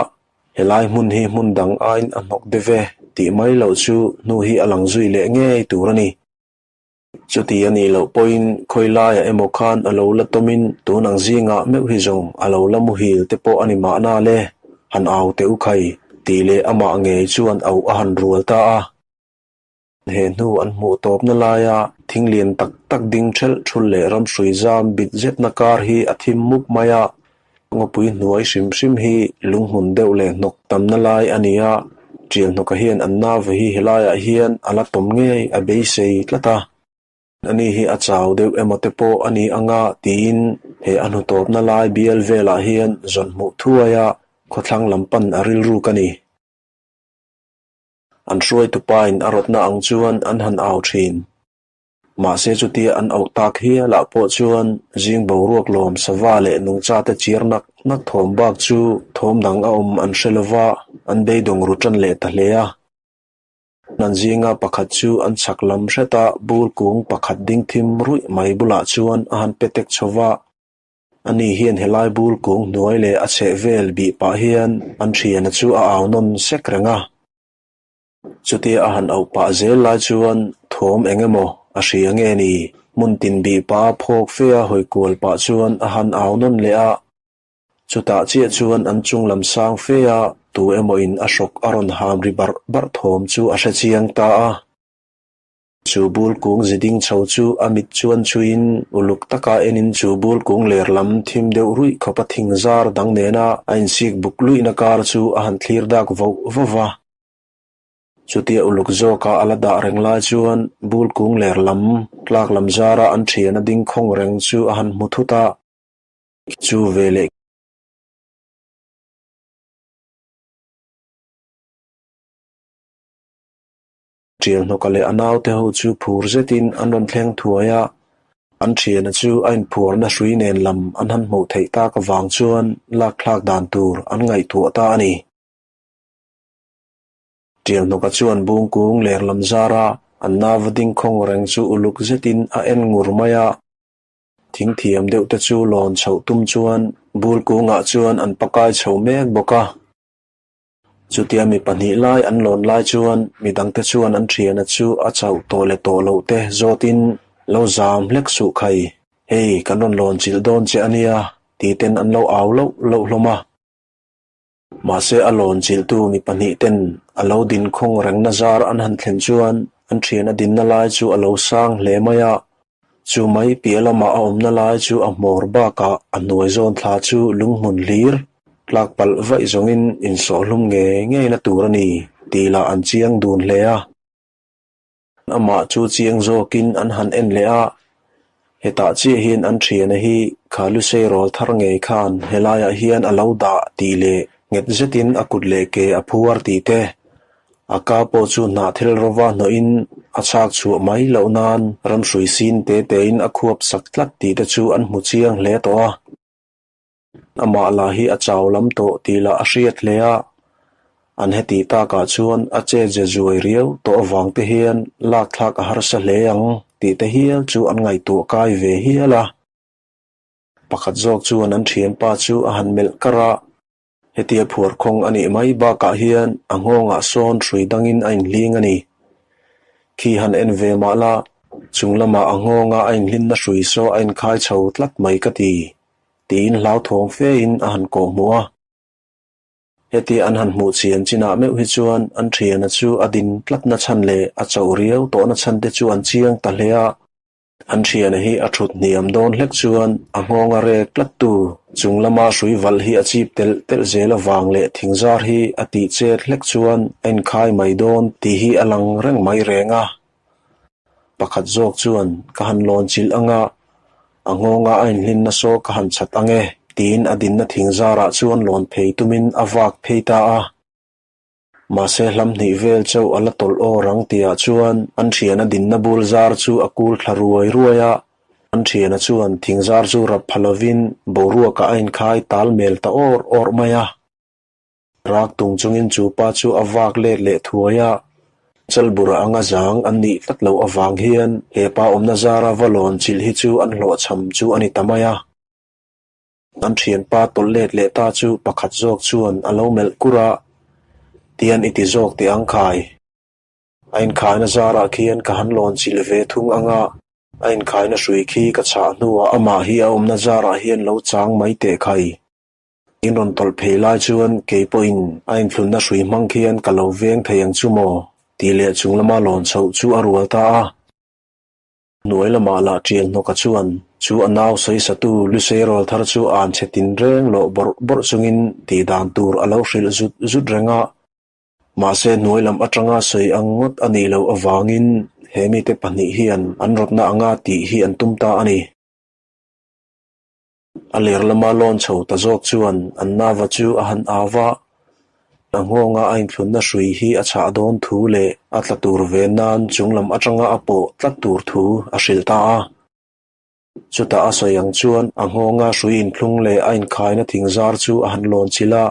helai hmun hi hmun dang aiin a hnawk deuh e tih mai loh chu hnu hi a lang zui leh ngei tur a ni. Chuti a nih loh pawhin khawi laiah emaw khan a lo la tawmin tun ang zingah meuh hi zawng a lo la muhil te pawh a ni mahna le, han au teh u khai tih leh amah ngei chuan auh a han rual ta a. He hnu an hmuh tawpna laia thing lian tak tak ding ṭhelh ṭhul leh ramhrui zam bit zetna kar hi a thim mup mai a, ngawpui hnuai hrim hrim hi lunghmun deuh leh hnawk tamna lai a ni a, Ṭialhnawka hian an nau hi helaiah hian a la tawm ngei a beisei tlat a. Ani hi a chau deuh emaw te pawh a ni anga tiin he a hnutawpna lai bial velah hian zawn hmuh thuai a khawthlang lam pan a rilruk a ni. An hruaitu pain a rawtna ang chuan an han au thin. Mahse chutia an auh tak hialah pawh chuan zing boruak lawm sava leh nungchate chiar nak nak thawm bak chu thawm dang a awm an hre lova, an beidawng ru tan leh ta hle a. An zinga pakhat chu an chhak lam hreta bur kung pakhat ding thim ruih mai bulah chuan a han pe tek chho va. Ani hian helai bur kung hnuai leh a chheh vel bih pah hian an thiana chu a au nawn sek reng a. Chutia a han auh pah zel lai chuan thawm eng emaw a hria nge ni? Hmun tin bih pah a phawk fe a hawi kual pah chuan a han au nawn leh a. Chutah chiah chuan an chung lam sang fe a tu emaw in a hrawk a rawn ham ri barh barh thawm chu a hre chiang ta a. Chu bul kung zi ding chho chu a mit chuan chhuiin uluk taka enin chu bul kung ler lam thim deuh ruih khawpa thing zar dang nena a insik buk luihna kar chu a han thlir dak voh voh va. Chutia uluk zawka a la dah reng lai chuan bul kung ler lam tlak lam zara an thian a ding khawng reng chu a han hmu thut a. Chu veleh. Ṭialhnawka leh a naute ho chu phur zetin an rawn thleng thuai a, an ṭhiana chu a inphuarna hrui nen lam an han hmuh theih tak avang chuan lakthlak dan tur an ngaihtuah ta a ni. Ṭialhnawka chuan bungkung ler lam zara an nava ding khawng reng chu uluk zetin a en ngur mai a, thingthiam deuh te chu lawn chhoh tum chuan bulkungah chuan an pakai chho mek bawk a. Chutia mi pahnih lai an lawn lai chuan mi dangte chuan an thiana chu a chauh tawh leh tawh loh te zawtin lo zam hlek suh khai, hei kan rawn lawn chilh dawn che a nia ti ten an lo au loh loh hlawm a. Mahse a lawn chilhtu mi pahnih ten a lo din khawng rengna zar an han thlen chuan an thiana dinna lai chu a lo sang hle mai a, Chu mai piah lamah a awmna lai chu a hmawr bakah a hnuai zawn thla chu lunghmun hlir tlak palh vaih zawngin insawhhlum ngei ngeina tur a ni tih lah an chiang dun hle a. Amah chu chiang zawkin an han en leh a, hetah chiah hian an thiana hi kha Lusei rawl thar ngei khan helaiah hian a lo dah tih leh nghet zetin a kut leh ke a phuar tih te. A ka pawh chu hnahthel rova hnawhin a chhak chhuah mai loh nan ramhrui sin te tein a khuap sak tlat tih te chu an hmu chiang hle tawh a. Amah lah hi a chau lam tawh tih lah a hriat hle a, an heti takah chuan a che ze zuai riau tawh avang te hian lak thlak a harsa hle ang tih te hial chu an ngaihtuah kai ve hial a. Pakhat zawk chuan an thianpa chu a han melh kar a, hetia phuar khawng a nih mai bakah hian a nghawngah sawn hrui dangin a inhling a ni. Khi han en ve mah la, chung lamah a nghawnga a inhlinna hrui saw a inkhai chho tlat mai ka ti, tiin hlauthawng fein a han kawhhmuh a. Hetia an han hmuh chian chinah meuh hi chuan an thiana chu a din tlatna chhan leh a chauh riau tawhna chhan te chu an chiang ta hle a. An thiana hi a thut hniam dawn hlek chuan a nghawnga rek tlattu chung lama hrui valh hi a chip telh telh zel avang leh thingzar hi a tih chet hlek chuan a inkhai mai dawn tih hi a lang reng mai reng a. Pakhat zawk chuan ka han lawn chilh anga a nghawnga a inhlinna saw ka han chhat ang e tiin a dinna thingzarah chuan lawn phei tumin a vak phei ta a. Mahse hlam hnih vel chauh a la tawlh aw rang tihah chuan an thiana dinna bul zar chu a kul thla ruai ruai a, an thiana chuan thing zar chu rap pha lovin boruakah a inkhai tal mel ta awr awr mai a. Rak tung chungin chu pa chu a vak let leh thuai a, Chalbura anga zang an nih tlat loh avang hian he pa awmna zara va lawn chilh hi chu an hlawhchham chu a ni ta mai a. An thianpa tawlh let leh ta chu pakhat zawk chuan a lo melh kur a, Tian i ti zawk teh ang khai. A inkhaina zarah khian ka han lawn chilh ve thung ang a, a inkhaina hrui khi ka chhah hnuah amah hi a awmna zarah hian lo chang mai teh khai. In rawn tawlh phei lai chuan kei pawhin a inthlunna hrui hmang khian ka lo veng thei ang chu maw? tih leh chung lama lawn chhoh chu a rual ta a. Hnuai lamah lah ṭial hnawka chuan chu a nau sawisatu Lusei rawl thar chu an chhe tin reng loh bawrh bawrh chungin tih dan tur a lo hrilh zut zut reng a. Mahse hnuai lam aṭanga sawi ang ngawt a nih loh avangin he mite pahnih hian an rawtna anga tih hi an tum ta a ni. A ler lama lawn chho ta zawk chuan an nava chu a han au va, a nghawnga a inthlunna hrui hi a chhah dawn thu leh a tla tur ve nan chung lam atanga a pawh tlat tur thu a hrilh ta a. Chutah a sawi ang chuan a nghawnga hrui inthlung leh a inkhaina thingzar chu a han lawn chilh a,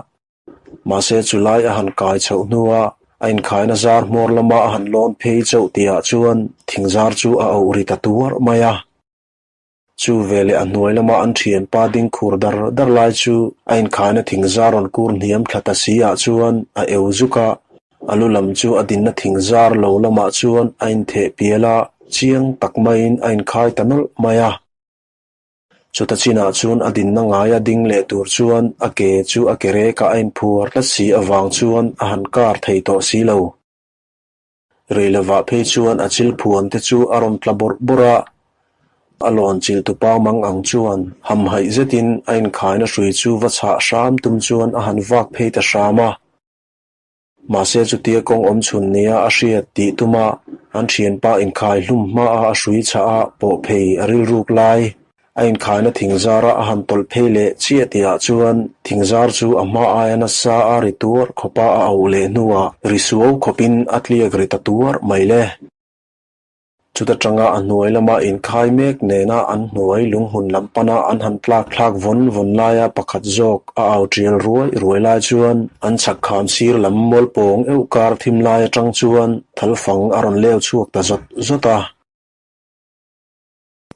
mahse chulai a han kai chhoh hnua a inkhaina zar hmawr lama a han lawn phei chauh tihah chuan thingzar chu a auh ri ta tuar mai a. Chu veleh a hnuai lama an thianpa ding khur dar dar lai chu a inkhaina thingzar rawn kur hniam thla ta si ah chuan a eu zuk a, a lu lam chu a dinna thingzar lo lamah chuan a intheh pial a, chiang tak maiin a inkhai ta nawlh mai a. Chuta chinah chuan a dinna ngaia ding leh tur chuan a ke chu a ke rekah a inphuar tlat si avang chuan a han kar thei tawh si lo. Rei lovah phei chuan a chil phuan te chu a rawn tla bawrh bawrh a, a lawn chilh tupa mang ang chuan hamhaih zetin a inkhaina hrui chu va chhah hram tum chuan a han vak phei ta hram a. Mahse chutia kawng awm chhun nia a hriat tih tuma an thianpa inkhai hlum hmaa a hrui chhah a pawh phei a rilruk lai. A inkhaina thingzara a han tawlh phei leh chiah tihah chuan thingzar chu a hma aia nasa a ri tuar khawpa a auh leh hnuah ri suau khawpin a tliak ri ta tuar mai le. Chuta tanga a hnuai lama inkhai mek nena an hnuai lunghmun lam pana an han tlak thlak vawn vawn laia pakhat zawk a au tial ruai ruai lai chuan an chhak kham sir lam mual pawng euh kar thim lai atang chuan thalfang a rawn leu chhuak ta zawt zawt a.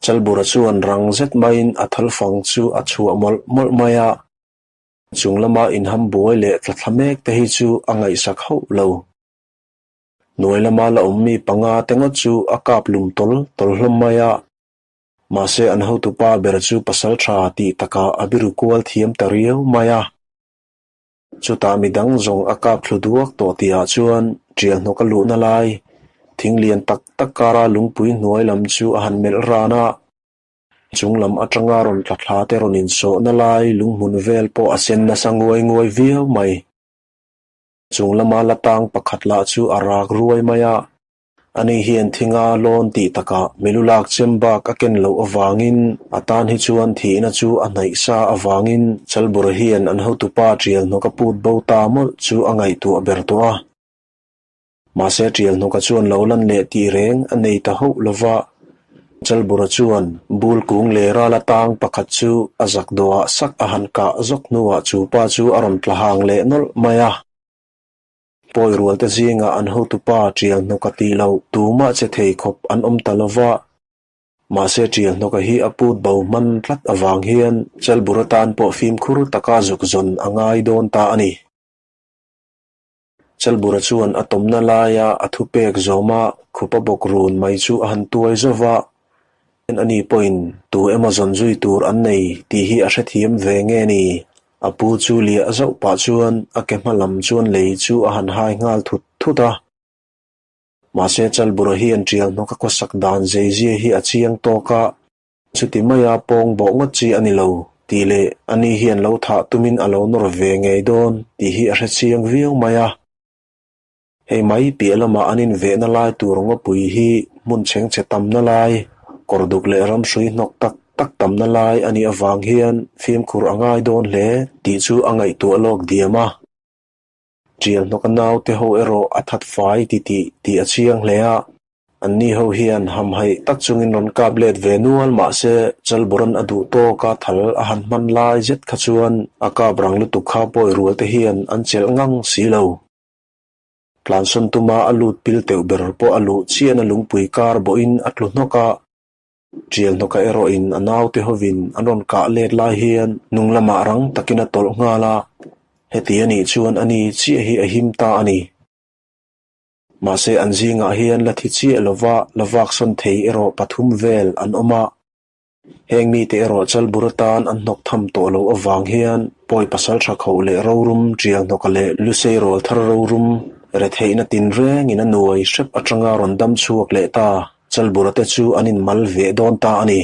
Chalbura chuan rang zet maiin a thalfang chu a chhuah mawlh mawlh mai a, chung lama inham buai leh tla thla mek te hi chu a ngaihsak hauh lo. Hnuai lama la awm mi panga te ngawt chu a kap lum tawl tawl hlawm mai a, mahse an hotupa ber chu pasal tha tih takah a biru kual thiam ta riau mai a. Chutah midang zawng a kap thlu duak tawh tihah chuan ṭial hnawk a luhna lai, thing lian tak tak kara lungpui hnuai lam chu a han melh ran a. Chung lam aṭanga rawn tla thla te rawn insawhna lai lunghmun vel pawh a sen nasa nguai nguai viau mai. Chung lama la tang pakhat lah chu a rak ruai mai a. Ani hian thinga lawn tih takah milu lak chem bak a ken loh avangin a tan hi chuan thihna chu a hnaih sa avangin Chalbura hian an hotupa ṭial hnawk a put bo ta mawlh chu a ngaihtuah ber tawh a. Mahse Ṭialhnawka chuan lo lan leh tih reng a nei ta hauh lo va. Chalbura chuan bul kung leh rala tang pakhat chu a zak dawhah sak a han kah zawk hnuah chu pa chu a rawn tla hang leh nawlh mai a. Pawi rualte zingah an hotupa Ṭialhnawka tih loh tumah che thei khawp an awm ta lo va. Mahse Ṭialhnawka hi a put bo hman tlat avang hian Chalbura tan pawh fimkhur taka zuk zawn a ngai dawn ta a ni. Chalbura chuan a tawmna laia a thupek zawma khupa bawk run mai chu a han tuai zo va, ani pawhin tu emaw zawn zui tur an nei tih hi a hrethiam ve nge ni? A pu chu liah zauh pah chuan a ke hma lam chuan lei chu a han hai nghal thut thut a. Mahse Chalbura hian ṭial hnawk a khawsak dan zeizia hi a chiang tawk a. Chuti maia pawng bawh ngawt chi a ni lo tih leh ani hian lo thah tumin a lo nawr ve ngei dawn tih hi a hre chiang viau mai a. Hei mai piah lamah an invehna lai tur ngawpui hi hmun chhengchhe tamna lai, kawr duk leh ramhrui hnawk tak tak tamna lai a nih avang hian fimkhur a ngai dawn hle tih chu a ngaihtuah lawk diam a. Ṭial hnawka naute ho erawh a that fai ti tih tih a chiang hle a. Anni ho hian hamhaih tak chungin rawn kap let ve nual mahse Chalburan a duh tawk a thal a han hman lai zet kha chuan a kap rang lutuk kha pawi rual te hian an chelh ngang si lo. Tlansawn tuma a lut pil teuh ber pawh a luh chiahna lungpui kar bawhin a tlu hnawk a. Ṭial hnawka erawhin a naute hovin an rawn kah let lai hian hnung lamah rang takin a tawlh nghal a, heti a nih chuan ani chiah hi a him ta a ni. Mahse an zingah hian la thi chiah lova la vaksawn thei erawh pathum vel an awm a. Heng mite erawh Chalbur atan an hnawk tham tawh loh avang hian pawi pasal tha khoh leh rorum ṭial hnawka leh lusei rawl thar rorum retheihna tinrengin a nuai hrep aṭanga rawn dam chhuak leh ta. Chalbura te chu an inmal ve dawn ta a ni.